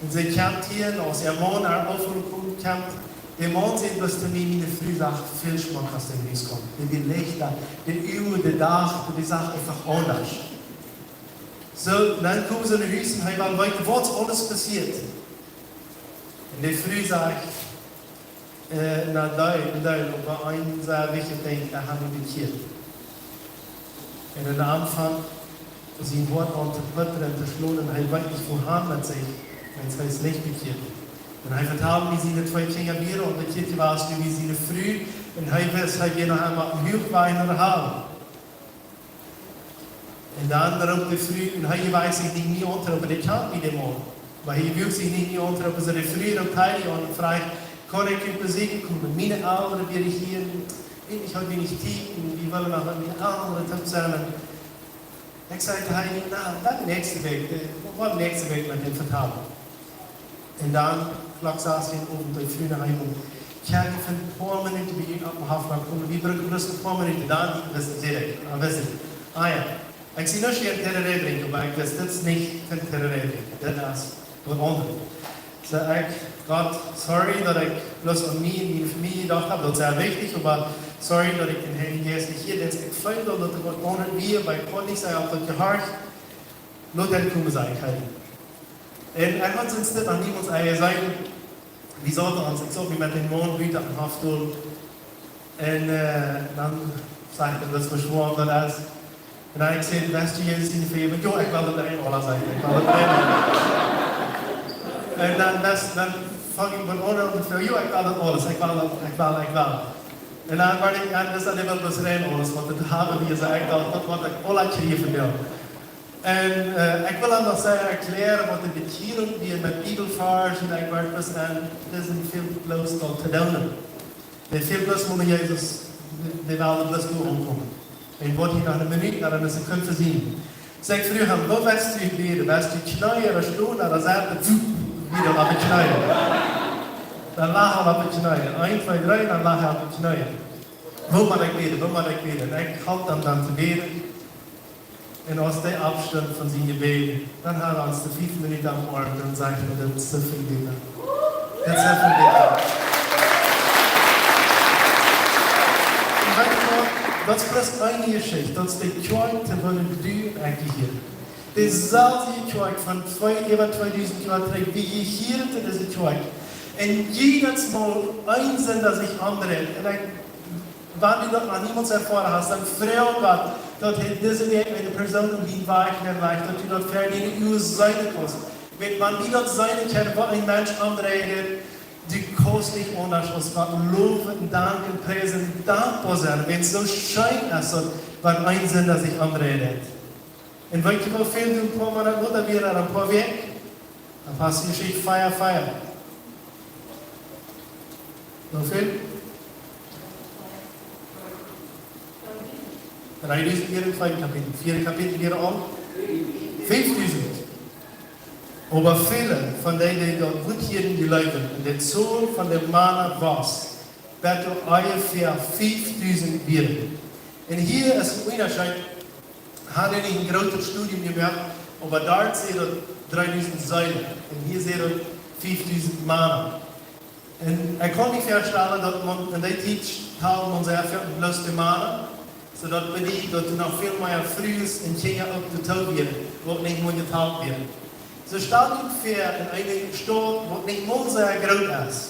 un see kjemt hia, un aus äa Maun äa aufholen kjemt, kjemt de Maun, säd bloos to mie, miene Fru sach väl schmocker aus dee no Hus kjeem. Dee wia lichta, de Uagen, de Dach, dee sach eefach aundasch. Soo, dan kjeem see no Hus un hee wull weeten, waut aules passieet. Un de Fru säd, äh, na, dee, dee, oba een sea wichtjet Dinkj, daut haft mie bekjieet. Un aum Aunfank, sien Hoat aun to puttren un to schlonen, un hee weet nich, wua han met sikj, wan hee es nich bekjieet. Un hee vetald mie, siene twee Kjinja wieren aul bekjieet jewast, nu wia siene Fru, un hee wist, hee wia noch emol opp dän Wajch no de Hal. Un dan roopt de Fru, un hee wull sikj nich mea auntroopen, dee kjant nich dän Maun. Oba hee wull sikj nich mea auntroopen, soo de Fru roopt Heidi aun un fruach, kaun ekj junt besieekjen komen? Miene Elren wieren hia, un ekj haud wenig Tiet, un wie wullen noch met miene Elren toop sennen. Un ekj säd to Heidi, na, dan näakjste Wäakj, äh, wie woaren näakjste Wäakj met dän vetalen. Un dan, klock sass em Owent, de Fru no Heim. Kjenn ekj fa een poa Minuten bie junt oppem Hoff komen? Wie brucken bloos een poa Minuten, dan wist ekj, dan wist ekj. Ah jo. Ekj sie nich hia een Tereré drinkjen, oba ekj wist, dit es nich een Tereré drinkjen. Dit es waut aundret. Soo ekj, Gott, sorry daut ekj bloos aun mie un miene Famielje jedocht hab, daut es sea wichtich, oba sorry daut ekj dän Heiljen Jeist nich hia, daut ekj feeld, daut doa waut aundret wia, oba ekj kunn nich sajen, auf daut jehorcht. Lot dän komen, säd ekj. Un ekj haud sien Stekj noch niemols ea jeseenen. Wie sauten ons, ekj saut mie met dän Maun buten aum Hoff dol. Un, äh, dan säd hee, daut es veschworen, daut es. Un dan ekj säd, west du Jesus siene Vejäwunk? Jo, ekj well daut eenmol sajen, ekj well daut eenmol. Un dan west, dan funk ekj met aundre aun to froagen, jo, ekj well daut aules, ekj well daut, ekj well, ekj well. Un dan wort ekj, dan wist ekj, daut wia bloos rein aules, waut ekj to haben wia, soo ekj docht, daut woa ekj aula kjrieen von am. Un, äh, ekj well am noch sea erkjläaren, waut de Bekjierunk wia met Bibelvarsch, un ekj wort bloos aun, dit es väl bloos daut to doonen. Dee fält bloos mau Jesus, dee well bloos doa aunkomen. Un woat hia noch eene Minut, dan es hee kort fa sienen. Saj ekj, froag am, woo west du bäden? West du kjneeen ooda stonen ooda sitten? Pf, wada opp de Kjneeen. Dan lach hee opp de Kjneeen. Eent, twee, dree, dan lach hee opp de Kjneeen. Woo mott ekj bäden? Woo mott ekj bäden? Un ekj holp am dan to bäden. Un aus dee oppstunt von sien Jebäd, dan haud hee ons de fief Minuten aum Oarm un säd: "Daut es soo väl bäta. Daut es soo väl bäta." Un weetst du waut? Daut es bloos eene Jeschicht. Daut es de Kjoakj, to woone du un ekj jehieet. Deeselwje Kjoakj von twee, äwa tweedusent Joa trigj, wie jehieeden to dise Kjoakj. Un jiedet Mol een Sinda sikj aundreid. Un ekj Wan du daut noch niemols erfoaren hast, dan froag Gott, daut hee dise Wäakj eene Persoon opp dienen Wajch nenlajcht, daut du daut ver diene Uagen seenen kaust. Wiels wan du daut seenen kaust, waut een Mensch aundreid, du kaust nich aundasch aus Gott lowen, danken, priesen, dankboa sennen, wiels soo scheen es daut, wan een Sinda sikj aundreidt. Un weetst du, woo väl du een poa Moonat lota wia, ooda een poa Wäakj? Aposteljeschicht vea, vea. Woo väl? Dreedusent wia em tweeden Kapitel. Vieede Kapitel wia aul fiefdusent. Oba väle von dee, dee daut Wuat hieeden, jleewden. Un de Tol von de Mana wia bat onjefäa fiefdusent wieren. Un hia es een Unjascheet, haud ekj nich een grootet Studium jemoakt, oba doa sajcht daut dreedusent Seelen. Un hia sajcht daut fiefdusent Mana. Un ekj kaun mie väastalen, daut maun en dee Tiet tald maun sea väl bloos de Mana, soo daut bediet, daut doa noch väl mea Frues un Kjinja uk doatoo wieren, waut nich mea jetalt wieren. Soo stal die väa, en eene Staut, waut nich mol sea groot es,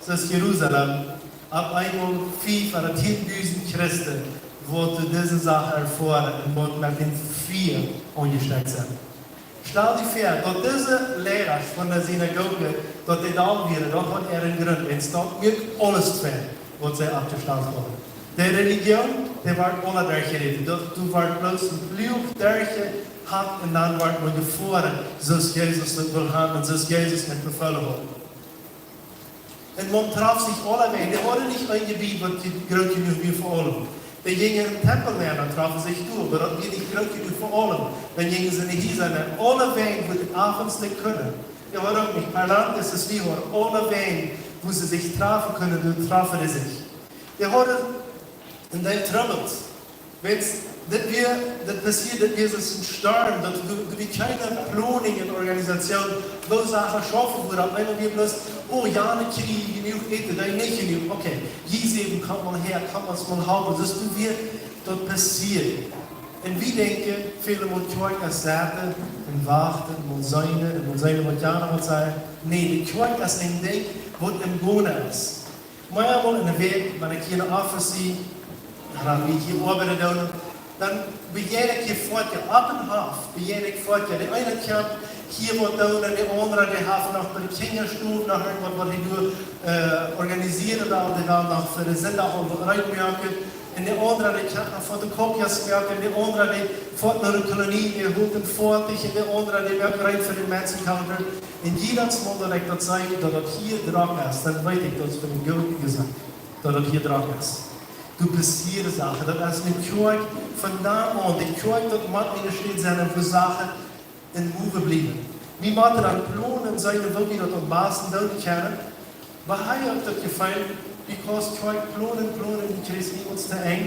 soo aus Jerusalem, opp eemol fief ooda tiendusent Christen, waut dise Sach erfoaren un waut met dän Fia aunjestekjt sent. Stal die väa, daut dise Liera von de Sinagoge, daut dee doa wieren, daut haud äaren Grunt, un daut muak aules twei, waut see oppjestalt hauden. De Relijoon, dee wort aula derchjerät, daut, doa wort bloos een Fluch derchjehaut un dan wort maun jefoaren, soo aus Jesus daut wull haben un soo aus Jesus daut befälen haud. Un maun trof sikj aula met. Dee hauden nich een Jebied, waut je-, groot jenuach wia fa aulem. Dee jinjen em Tempel nenn un troffen sikj doa, oba daut wia nich groot jenuach fa aulem. Dan jinjen see no Hiesa nenn, aule Wäaj, wua dee avends nich kunnen. Jo, wuarom nich? Parlante es wie, aule Wäaj, wua see sikj trafen kunnen, doa troffen dee sikj. Dee hauden een Deel Trubbels. Weetst, dit wia, dit passieed, dit wia soo een Storm, daut doa, doa wia kjeene Planung un Organisation, woo Sachen schaufen wudden. Opp eemol wia bloos, oh, jana kjricht jenuach Äten, dee nich jenuach. Okay, jie säwen, komt mol häa, komt ons mol halpen. Soo, doa wia daut passieet. Un wie denkjen, väle mol Kjoakj es sitten un wachten, mol seenen, un mol seenen, waut jana woat sajen. Nä, de Kjoakj es een Dinkj, waut em gonen es. Meamol enne Wäakj, wan ekj hia enne Office sie, ooda wan wie hia oabeiden doonen, dan bejäajen ekj hia foaken, opp dän Hoff bejäajen ekj foaken. De eene kjemt hia waut doonen, de aundre, dee haft noch bie de Kjinja stonen, noch irjentwaut, waut hee doa, äh, organisieren well, dee well noch fa dän Sindach aul waut reed moaken. Un de aundre, dee kjemt noch Fotokopies moaken, un de aundre, dee foat no de Kolonie, dee holt een Foatich, un de aundre, dee moakt reed fa dän Menschenencounter. Un jiedet Mol, daut ekj daut saj, daut daut hia drock es, dan weet ekj, daut es von een goodet Jeseenen, daut daut hia drock es. Doa passieet Sachen, daut es een Kjoakj von dan aun, de Kjoakj, daut mott enne Städ sennen, wua Sachen em Moven bliewen. Wie motten dan plonen, seenen, woo wie daut aum basten doonen kjennen. Oba ekj hab daut Jefeel, wie kjennen Kjoakj plonen, plonen, wie kjrieen nich to Enj.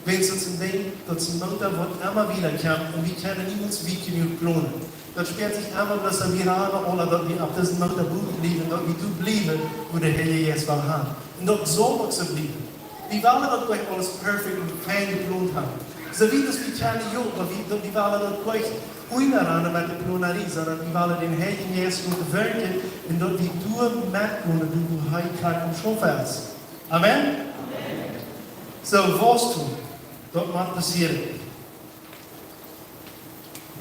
Wiels daut es een Dinkj, daut es een Motor, waut emma wieda kjemt, un wie kjennen nich wiet jenuach plonen. Daut späat sikj emma bloos, daut wie raden, ooda daut wie opp disen Motor bowen bliewen, daut wie doa bliewen, wua de Heilje Jeist well haben. Un daut saul uk soo bliewen. Wie wellen daut nich aules perfekt un fein jeplont haben. Soo wiet aus wie kjennen, jo, oba wie, daut, wie wellen daut nich unjaranen met de Plonarie, sonda wie wellen dän Heiljen Jeist loten werkjen un daut wie doa metgonen, doa wua hee krakjt aum Schaufen es. Amen? Soo, Waustum, daut mott passieren.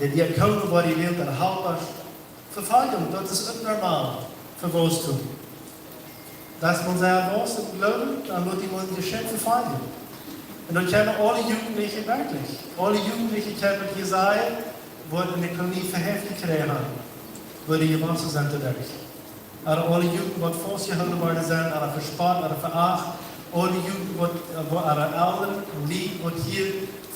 De Diakonen woaren jewält, de Halpasch. Vefoljunk, daut es uk normal fa Waustum. Daut maun sea wausen em Gloowen, dan woat maun jeschekjt vefoljen. Un daut kjennen aule Jugendliche werkjlich. Aule Jugendliche kjennen hia sennen, waut enne Kolonie Veheft jekjräajen haben, wua dee jewaussen sent doaderch. Ooda aule Jugend, waut faustjehoolen worden sent, ooda vespott, ooda veacht. Aule Jugend, waut, äh, waut äare Elren, Lied, waut hia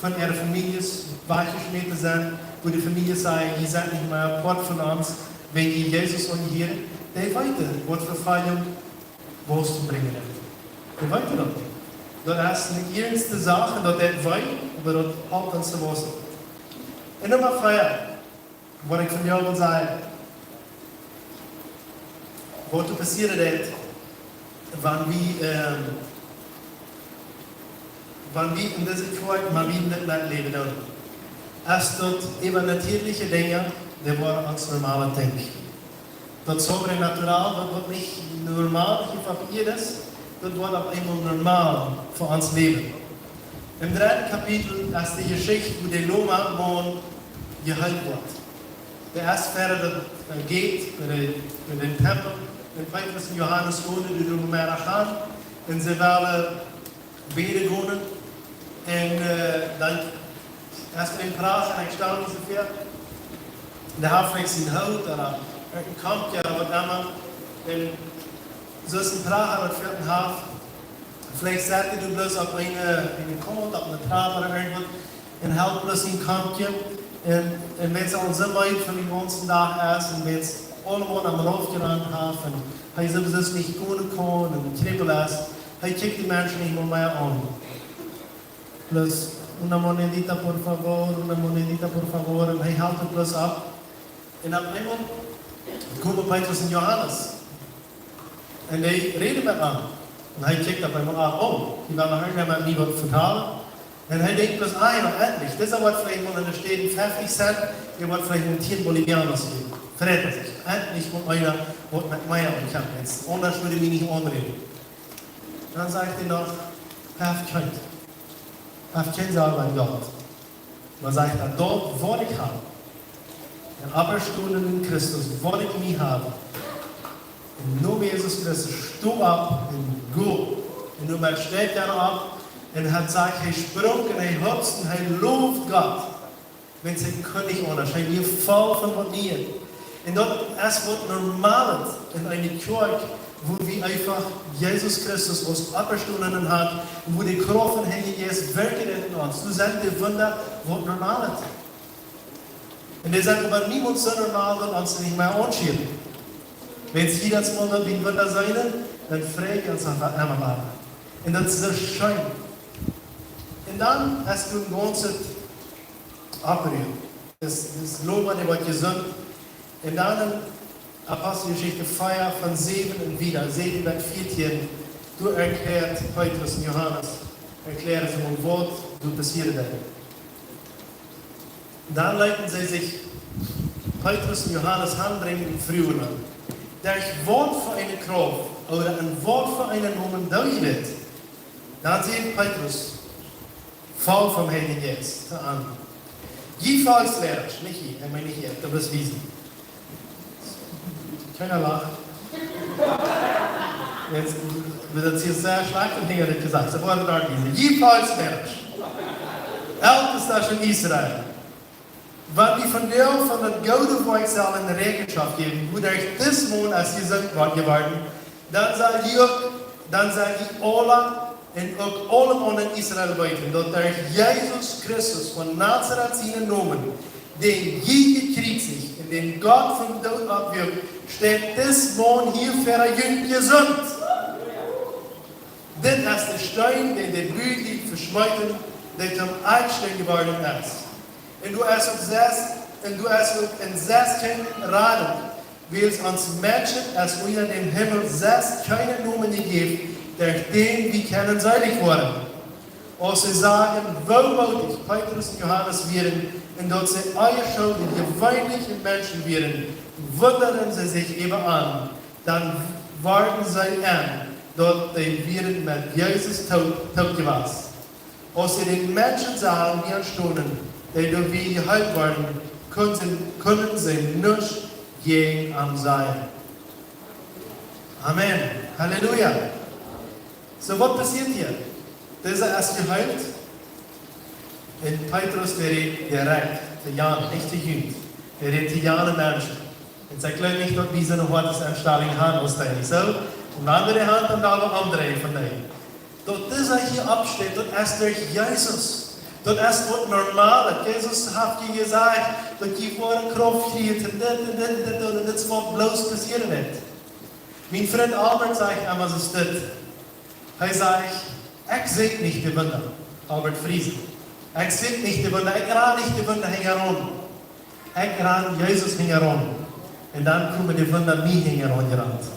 von äare Famieljes wajchjeschmäten sent, wua de Famieljes sajen, jie sent nich mea Poat von ons, wan jie Jesus aunhieren. Dee weeten, waut Vefoljunk Waustum brinjen deit. Dee weeten daut. Daut es eene iernste Sach, daut deit wee, oba daut halpt ons to wausen. Un Numma vea, waut ekj vondoag well sajen, waut doa passieren deit, wan wie, ähm, wan wie en dise Kjoakj, wan wie en dit Läwen läwen doonen, es daut äwanatieelje Dinja, dee woaren ons normal Dinkj. Daut sobrenatural, daut waut nich normal hia opp Ieed es, daut woat opp eemol normal fa ons Läwen. Em dredden Kapitel es de Jeschicht, wua de loma Maun jeheelt woat. Dee es wieda daut, äh, Gate bie de, bie dän Tempel. Un Petrus un Johanes gonen doa no Merachan. Un see wellen bäden gonen. Un, äh, dan es doa een Pracha un ekj stal mie soo väa. Dee haft veleicht sien Hoot ooda een Kampje ooda waut emma. Un soo aus een Pracha daut fa am haft, veleicht sat hee doa bloos opp eene, eene Kaunt, opp eene Trap ooda irjentwaut, un helt bloos sien Kampje. Un, un wan hee aul soo meed von dän gaunzen Dach es, un wan hee aulemol aum Laufen jerannt haft, un hee sowieso nich gonen kaun, un Kjrippel es, hee kjikjt de Menschen nich mol mea aun. Bloos, "Una monedita, por favor, una monedita, por favor", un hee helt et bloos opp. Un opp eemol komen Petrus un Johanes. Un dee räden met am. Un hee kjikjt opp eemol aun, "Oh, dee wellen hia met mie waut vetalen." Un hee denkjt bloos, "Ah jo, endlich. Disa woat veleicht mol enne Städ feftig Cent, dee woat veleicht mol tieen Bolivianos jäwen." Freit hee sikj. "Endlich mol eena, waut met mie aunfangen well. Aundasch wudd hee mie nich aunräden." Dan sajcht hee noch, "Hee haft kjeent. Hee haft kjeen Selwa en Golt." Dan sajcht hee, "Daut, waut ekj hab, dän Oppjestonen Christus, waut ekj en mie hab, em Nomen Jesus Christus, sto opp un go." Un doamet steit hee opp un hee sajcht, hee sprunk un hee hopst un hee loft Gott. Wiels hee kunn nich aundasch, hee wia voll von waut Nieet. Un daut es waut Normales en eene Kjoakj, woo wie eefach Jesus Christus aus Oppjestonen haben un woo de Krauft von Heilja Jeist werkjt en ons. Doa sent de Wunda waut normal es. Un dee sent oba niemols soo normal, daut ons nich mea aunschieet. Wan wie daut mol daut wie Wunda seenen, dan frei wie ons eefach emma wada. Un daut es soo scheen. Un dan hast du een gaunzet Oprua. Daut, daut Looma, dee woat jesunt. Un dan en Aposteljeschicht vea, von säwen un wieda, säwen bat vieetieen, doa erkjläat Petrus un Johanes, erkjläaren see, waut doa passieet es. Dan leeten see sikj, Petrus un Johanes, hanbrinjen un fruagen: Derch waut fa eene Krauft ooda en waut fa eenen Nomen doo jie dit? Dan säd Petrus, voll vom Heiljen Jeist, to an: Jie Volkjsleida, nich jie, ekj meen nich jie, daut es wiesen. Kjeena lacht. Jetzt, daut es hia sea schlajcht un hinjarichtisch jesajcht. See woaren doa wiesen. Jie Volkjsleida, Eltestasch en Israel, wan wie vondoag von daut goode Woakj sellen Rechenschoft jäwen, wuaderch dis Maun es jesunt jeworden, dan sell jie uk, dan sell jie aula un uk aulemaun en Israel weeten, daut derch Jesus Christus von Nazaret sienen Nomen, dän jie jekjriezicht un dän Gott vom Doot oppwakjt, steit dis Maun hia ver junt jesunt. Dit es de Steen, dän de Buda veschmeet, dee toom Akjsteen jeworden es. Un doa es uk sest, un doa es uk en sest kjeene Radunk, wiels ons Menschen es unja dän Himmel sest kjeenen Nomen jejäft, derch dän wie kjennen seelich woaren. Aus see sagen, woo mootich Petrus un Johanes wieren, un daut see onjeschulje, jeweenelje Menschen wieren, wundaden see sikj äwa an. Dan worden see en, daut dee wieren met Jesus toop, toop jewast. Aus see dän Menschen sagen, dee doa stonen, dee doa wia jeheelt worden, kunnen see, kunnen see nuscht jäajen am sajen. Amen. Halleluja. Soo, waut passieet hia? Dise es jeheelt. Un Petrus, dee rät direkt to jan, nich to junt. Dee rät to jane Menschen. Un see jleewen nich, daut wie soone Hoatensenstalunk haben aus dee, nich soo? Un wan wie de Haunt dan doa aundreien von dee. Daut disa hia oppsteit, daut es derch Jesus. Daut es waut normal. Jesus haft jie jesajcht, daut jie woaren Krauft kjrieen un dit un dit un dit un dit, waut bloos passieren woat. Mien Frint Albert sajcht emma soo dit. Hee sajcht: Ekj sieekj nich de Wunda. Albert Friesen. Ekj sieekj nich de Wunda, ekj ran nich de Wunda hinjaraun. Ekj ran Jesus hinjaraun. Un dan komen de Wunda mie hinjaraun jerant.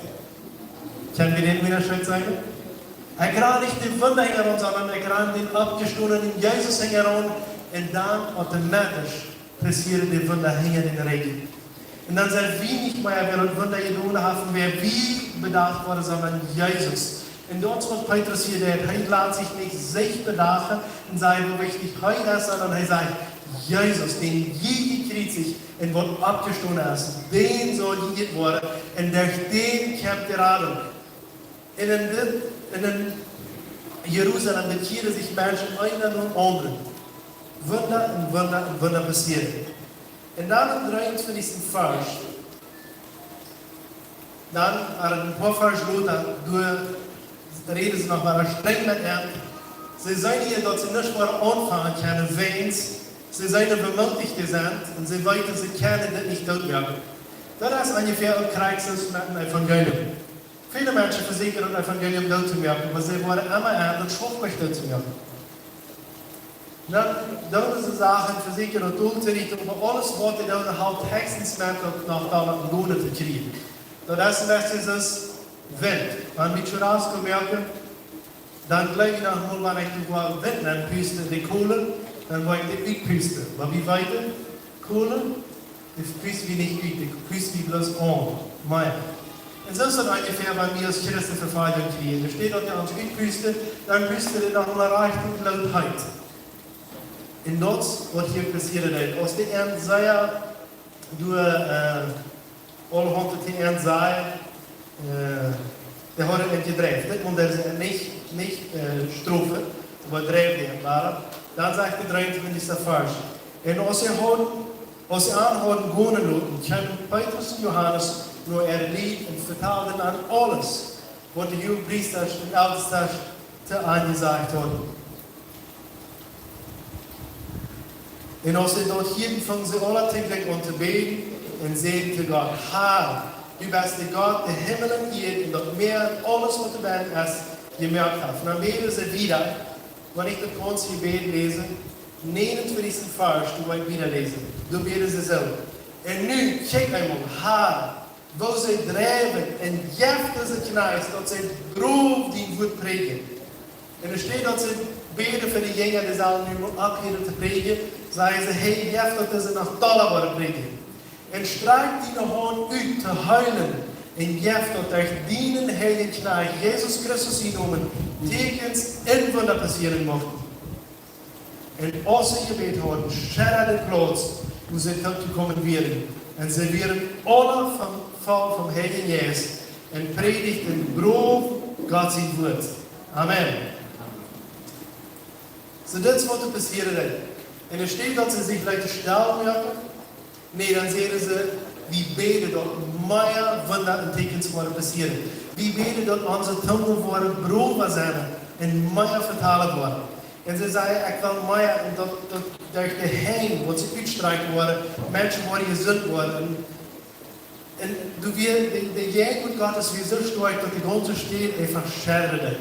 Kjenn wie dän Unjascheet seenen? Ekj ran nich de Wunda hinjaraun, sonda ekj ran dän oppjestonenen Jesus hinjaraun. Un dan automatisch passieren de Wunda hinja dän Räajen. Un dan sent wie nich mea, wäa daut Wunda jedonen haft, wäa wie bedacht woaren, sonda Jesus. Un daut es waut Petrus hia deit. Hee lat sikj nich selfst bedachen un sajen, woo wichtich hee es, sonda hee sajcht: Jesus, dän jie jekjriezicht un waut oppjestonen es, dän saul jeieet woaren, un derch dän kjemt de Radunk. Un en dit, un en Jerusalem bekjieren sikj Menschen eena nom aundren. Wunda un Wunda un Wunda passieren. Un dan em dreeuntwintichsten Varsch, dan, ea een poa Varsch lota, doa räden see noch mol strenj met am. See seenen hia, daut see nuscht woaren aunfangen kjennen, wäajens see seenen, woo mootich dee sent, un see weeten, see kjennen dit nich dootmoaken. Daut es onjefäa uk krakjt soo met een Evangelium. Väle Menschen vesieekjen daut Evangelium doot to moaken, oba see woaren emma aun daut schaufen, doot to moaken. Dan doonen see Sachen, vesieekjen daut doot to richten, oba aules waut see doonen, halpt hechstens met daut noch doamet gonen to kjrieen. Daut es een bät soo aus Wint. Wan wie churrasco moaken, dan jleew ekj noch mol, wan ekj doa Wint nenpusten, de Kolen, dan woa ekj dee utpusten. Oba wie weeten, Kolen, dee pusten wie nich ut, dee pusten wie bloos aun. Mea. Un soo es daut onjefäa, wan wie aus Christen Vefoljunk kjrieen. Doa steit daut, dee ons utpusten, dan pusten dee noch mol rajcht ut, loopt heet. Un daut es waut hia passieren deed. Aus dee an sea doa, äh, aulahaunt to an sajen, äh, dee hauden an jedreit. Dit mucht see nich, nich, äh, strofen, oba dreewen an. Dan sajcht de dreeuntwintichste Varsch: Un aus see hauden, aus see an hauden gonen loten, kjeemen Petrus un Johanes no äare Lied un vetalden an aules, waut de Hoogepriesta un Eltestasch to an jesajcht hauden. Un aus see daut hieeden, fungen see aula toojlikj aun to bäden un säden to Gott: "Herr, du best de Gott, dee Himmel un Ieed un daut Mäa un aules waut doabennen es jemoakt haft." Dan bäden see wieda, wan ekj daut gaunze Jebäd läs, näajenuntwintichsten Varsch, du woascht wieda läsen. Doa bäden see soo: "Un nu, kjikj eemol, Herr, woo see dreien un jeff dise Kjnajchts, daut see grof dien Wuat prädjen." Un enne Städ daut see bäden fa de Jinja, dee sellen nu mol opphieren to prädjen, sajen see: "Hey, jeff daut dise noch dolla woaren prädjen. Un strakj diene Haunt ut to heelen, un jeff daut derch dienen heiljen Kjnajcht Jesus Christus sienen Nomen Tieekjens un Wunda passieren muchten." Un aus see jebät hauden, scheddad de Plauz, wua see toopjekomen wieren. Un see wieren aula vom, voll vom Heiljen Jeist un prädjden grof Gott sien Wuat. Amen. Soo, dit es waut doa passieren deed. Enne Städ daut see sikj leeten stell moaken, nä, dan säden see: "Wie bäden, daut mea Wunda un Tieekjens woaren passieren. Wie bäden, daut onse Tungen woaren grofa sennen un mea vetalen woaren." Un see säden: "Ekj well mea." Un daut, daut derch de Henj, waut see utstrakjen woaren, Menschen woaren jesunt woaren. Un, un doa wia de, de Jäajenwoat Gottes wia soo stoakj, daut de gaunze Städ eenfach scheddad.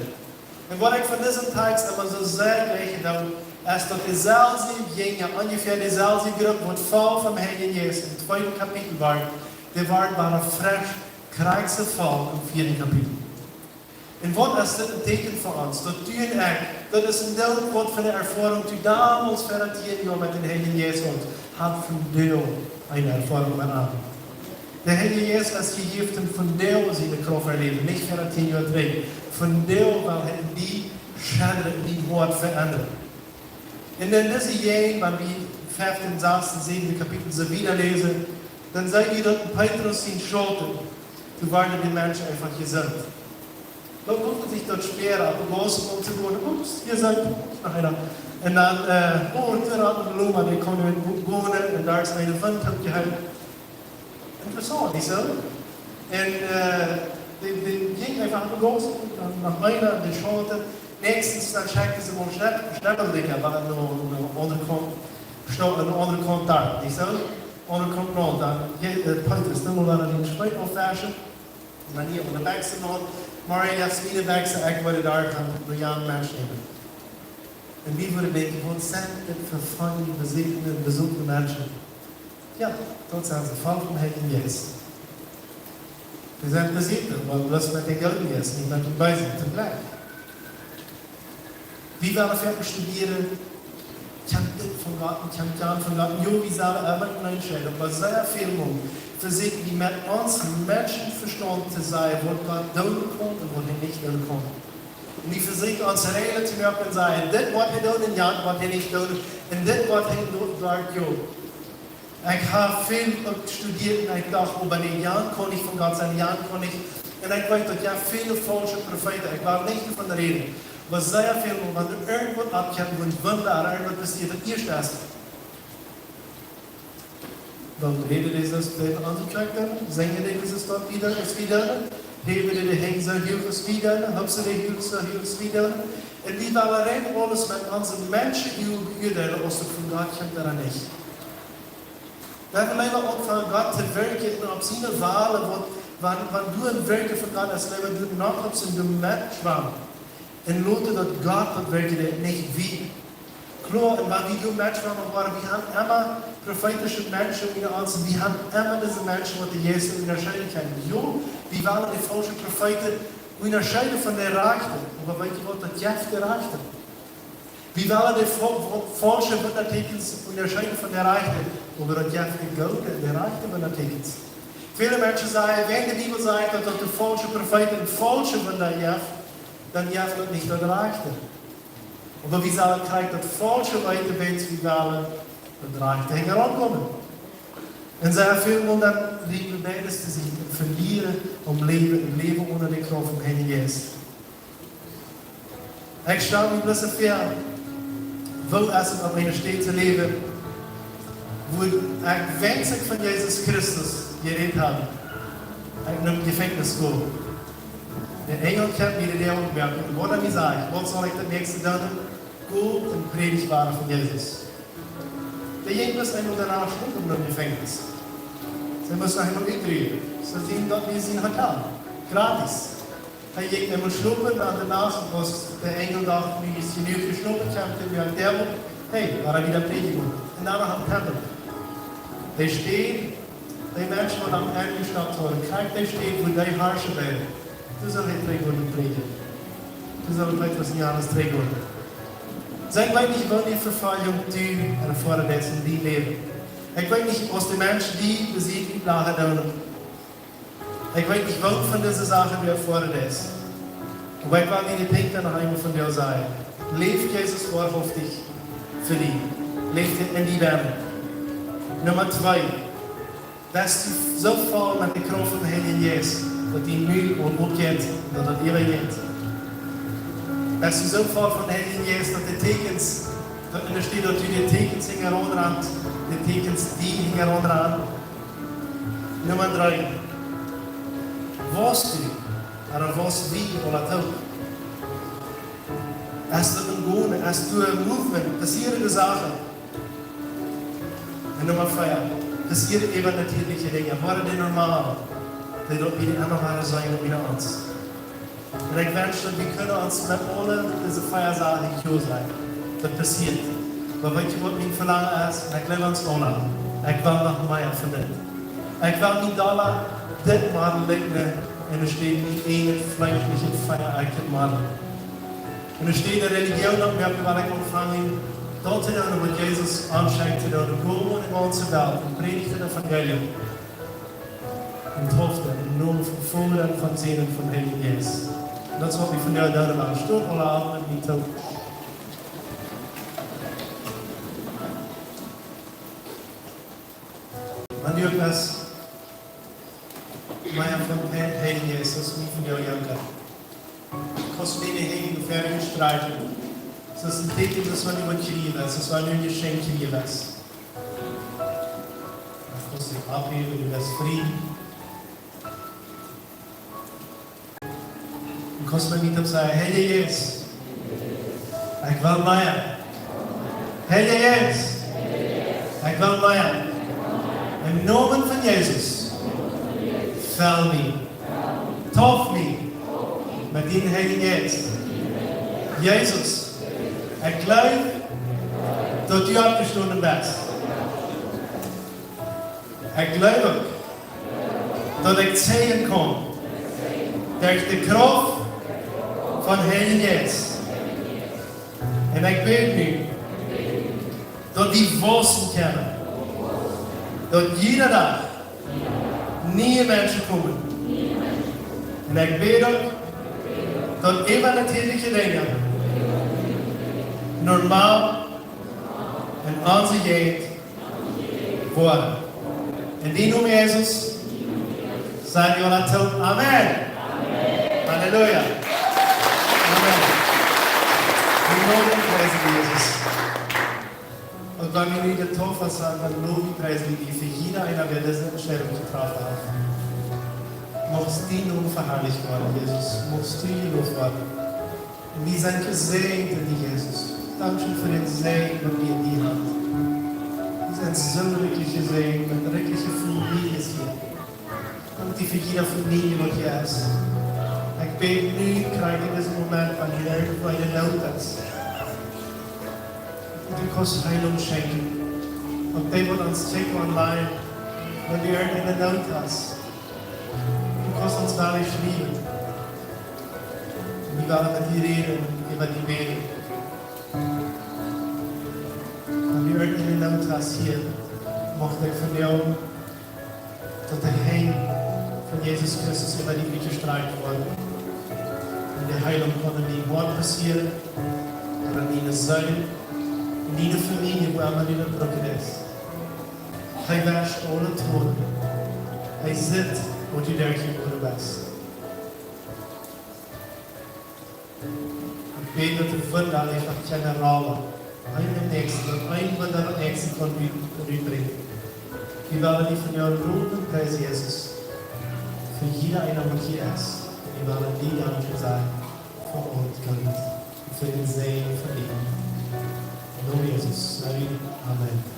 Un waut ekj von disen Tekst emma soo sea jlikj, dan es daut deeselwje Jinja, onjefäa deeselwje Grupp, waut voll vom Heiljen Jeist em tweeden Kapitel wieren, dee wieren wada fresch, krakjt soo voll em vieeden Kapitel. Un waut es dit een Tieekjen fa ons? Daut du un ekj, daut es een Deel waut von de Erfoarunk, dee domols ver tieen Joa met dän Heiljen Jeist haud, haft vondoag eene Erfoarunk met am. De Heilje Jeist es jejäft, om vondoag siene Krauft to erläwen, nich ver tieen Joa trigj. Vondoag well hee die schedren, die Hoat veendren. Un en dise Jäajent, wan wie fefteen, sasteen, säwenten Kapitel soo wieda läsen, dan seenen wie daut Petrus sien Schauten, doa wieren de Menschen eenfach jesunt. Daut mucht sikj daut schwoa, opp de Gauss om to gonen. Ups, hia sent noch eena. Un dan, äh, oh, un doa haud de Loma, dee kunn nich gonen, un doa es eene Wund oppjehoolen. Interessaunt, nich soo? Un, äh, dee, dee jinkj eenfach opp de Gauss, dan noch eena, dee Schauten. Näakjstens dan schekjten see mol Schnepp-, Schneppeldeekja, waut no, no aundre Kaunt, sto-, no aundre Kaunt doa, nich soo? Aundre Kaunt no, dan, je-, äh, Petrus, dan mol wada dän Schweet aufwauschen. Un dan hia aun de Bekjsen aun, Maria, Jasmine Bekjsen, ekj wudd doa gonen, doa een Mensch nämen. Un wie wudden denkjen, waut sent dit fa feine, besätne, besuchte Menschen? Jo, daut sent see, voll vom Heiljen Jeist. Dee sent besäten, oba bloos met dän gooden Jeist, nich met dän beesen, toojlikj. Wie wellen foaken studieren, kjemt dit von Gott, kjemt jan von Gott. Jo, wie sellen emma entscheiden, oba sea väl mol vesieekjen wie met ons Menschenvestaunt to sajen, waut Gott doonen kaun un waut hee nich doonen kaun. Un wie vesieekjen ons Räajlen to moaken un sajen, dit woat hee doonen un jan woat hee nich doonen. Un dit woat hee doonen, jo. Ekj hab väl uk studieet un ekj docht, oba nä, jan kaun nich von Gott sennen, jan kaun nich. Un ekj weet daut, jo, väle faulsche Profeeten, ekj well nich doavon räden, oba sea väl mol, wan irjentwaut oppkjemt, wan Wunda ooda irjentwaut passieet, daut ieeschte es: Wuarom räden dee soo aus dee aun de Kjoakj doonen? Sinjen dee soo aus daut wie doonen, aus wie doonen? Häwen dee de Henj soo huach aus wie doonen? Hopsen dee soo huach aus wie doonen? Un wie wellen rein aules met onse Menschenoogen beuadeelen, aus daut von Gott kjemt ooda nich. Wie wellen leewa aunfangen, Gott to werkjen un opp siene Wellen, waut, wan, wan doa een Werkjen von Gott es, leewa doa noch opp sien Domet schwamen. Un loten daut Gott daut Werkjen deit, nich wie. Kloa, un wan wie doa Menschen haben, woaren, wie haben emma profeetische Menschen unja ons, un wie haben emma dise Menschen, waut de Jeist unjascheeden kjennen. Jo, wie wellen de faulsche Profeeten unjascheeden von de rajchte, oba weet jie waut, daut jeft de rajchte. Wie wellen de fa-, fa-, faulsche Wundateekjens unjascheeden von de rajchte, oba daut jeft de goode un de rajchte Wundateekjens. Väle Menschen sajen, wan de Bibel sajcht, daut, daut de faulsche Profeeten faulsche Wunda jeft, dan jeft daut nich daut rajchte. Oba wie sellen krakjt daut faulsche weeten, wiels wie wellen daut rajchte hinjaraun komen. Un sea väl mol dan lieren wie beides to seenen un velieren om Läwen, un Läwen onen de Krauft vom Heiljen Jeist. Ekj stal mie bloos väa, woo es et, opp eene Städ to läwen, wua ekj weens ekj von Jesus Christus jerät hab, ekj em Jefenkjnis saut. De Enjel kjemt mie de Däa opmoaken. Waut haft hee jesajcht? Waut saul ekj daut näakjste doonen? Go un prädj daut Wuat von Jesus. Dee jinkj bloos eemol doano schlopen em Jefenkjnis. See must noch eemol utruen. Soo sien daut wia sien Hotel. Gratis. Hee jinkj eemol schlopen aun de Nacht, aus de Enjel docht, nu es jenuach jeschlopen, kjemt hee wada doa. Hey, woa wie dan prädjen? Un dan noch aum Tempel. Dee Städ, dee Menschen, waut am Enj jeschlopen hauden, krakjt dee Städ, wua dee harschen deed, doa sull hee trigj gonen prädjen. Doa sull Petrus un Johanes trigj gonen. Soo, ekj weet nich, waut dee Vefoljunk du erfoaren deist en dien Läwen. Ekj weet nich, aus de Menschen die besied utlachen doonen. Ekj weet nich, waut von dise Sachen du erfoaren deist. Oba ekj well die de Dinja noch eemol vondoag sajen. Leew Jesus woarhauftich fa die. Leew dän en die bennen. Numma twee. Best du soo voll met de Krauft vom Heiljen Jeist, daut dien Mul aul opjeit un daut daut äwajeit? Best du soo voll vom Heiljen Jeist, daut de Tieekjens, daut en de Städ, daut du de Tieekjens hinjaraun rant, de Tieekjens die hinjaraun rant? Numma dree. Woascht du, ooda woascht wie, ooda du? Es daut een Gonen, es daut een Movement, passieren de Sachen? Un Numma vea, passieren äwanatierliche Dinja, woaren dee normal, dee daut wie emma woaren sennen, wie ons. Un ekj wensch, daut wie kjennen ons met aule dise vea Sachen kloa sennen. Daut passieet. Oba weetst du, waut mien Velangen es? Ekj well ons aula. Ekj well noch mea von dit. Ekj well nich dolla dit Model likjnen un doa steit nich een fleeschlichet, veaakjet Model. Un doa steit de Religion opp, wie haben woaren aunjefongen, daut to doonen, waut Jesus ons schekjt to doonen. Go en de gaunze Welt un prädj daut Evangelium. Un deept en dän Nomen vom Voda un vom Sän un vom Heiljen Jeist. Un daut es, waut wie vondoag doonen wellen. Stot aula opp met mie toop. Wan du uk best, mea vom Heiljen Jeist, daut es mie vondoag jankat. Kaust du diene Henj no väaren streckjen? Daut es een Tieekjen, daut wan du waut kjrieen deist, daut wan du een Jeschenkj kjrieen deist. Daut kaust du aufheben, du best frie. Un kaust mie toop sajen: Heilja Jeist, ekj well mea. Heilja Jeist, ekj well mea. Em Nomen von Jesus, fell mie. Deep mie met dienen Heiljen Jeist. Jesus, ekj jleew, daut du oppjestonen best. Ekj jleew uk, daut ekj seenen kaun derch de Krauft vom Heiljen Jeist. Un ekj bäd nu, daut wie wausen kjennen, daut jieda Dach niee Menschen komen. Un ekj bäd uk, daut äwanatierliche Dinja normal en onse Jäajent woaren. En dienen Nomen, Jesus, saj wie aula toop: Amen. Halleluja. Amen. Wie lowen un priesen die, Jesus. Un wan wie nu de Taufe sent, dan lowen un priesen wie die fa jieda eena, wäa dise Entscheidunk jetroffen haft. Mucht dien Nomen veharlicht woaren, Jesus. Mucht du jeloft woaren. Un wie sent jesäajent en die, Jesus. Dankscheen fa dän Säajen, waut wie en die haben. Wie sent soo rikjlich jesäajent met rikjliche Famieljes hia. Dankscheen fa jieda Famielje, waut hia es. Ekj bäd nu, krakjt en disen Moment, wan hia irjentwoo eene Noot es, daut du kaust Heilunk schenkjen. Uk dee, waut ons kjikjen online, wan du irjent eene Noot hast, du kaust ons doa nich schriewen. Wie wellen met die räden, äwa die bäden. Wan du irjent eene Noot hast hia, mucht ekj von die, daut de Henj von Jesus Christus äwa die utjestrakjt woaren. Un de Heilunk kaun en dien Hoat passieren, ooda en diene Seel, en diene Famielje, wua emma du daut brucken deist. Hee wescht aule Tronen. Hee sitt, waut du derchjegonen best. Ekj bäd, daut de Wunda eenfach kjennen rollen. Een däm näakjsten, daut een Wunda daut näakjste kaun rut-, rutbrinjen. Wie wellen die von die lowen un priesen, Jesus, fa jieda eena, waut hia es. Wie wellen die dankscheen sajen fa aul daut Goode, fa dän Säajen von die. Em Nomen Jesus, amen.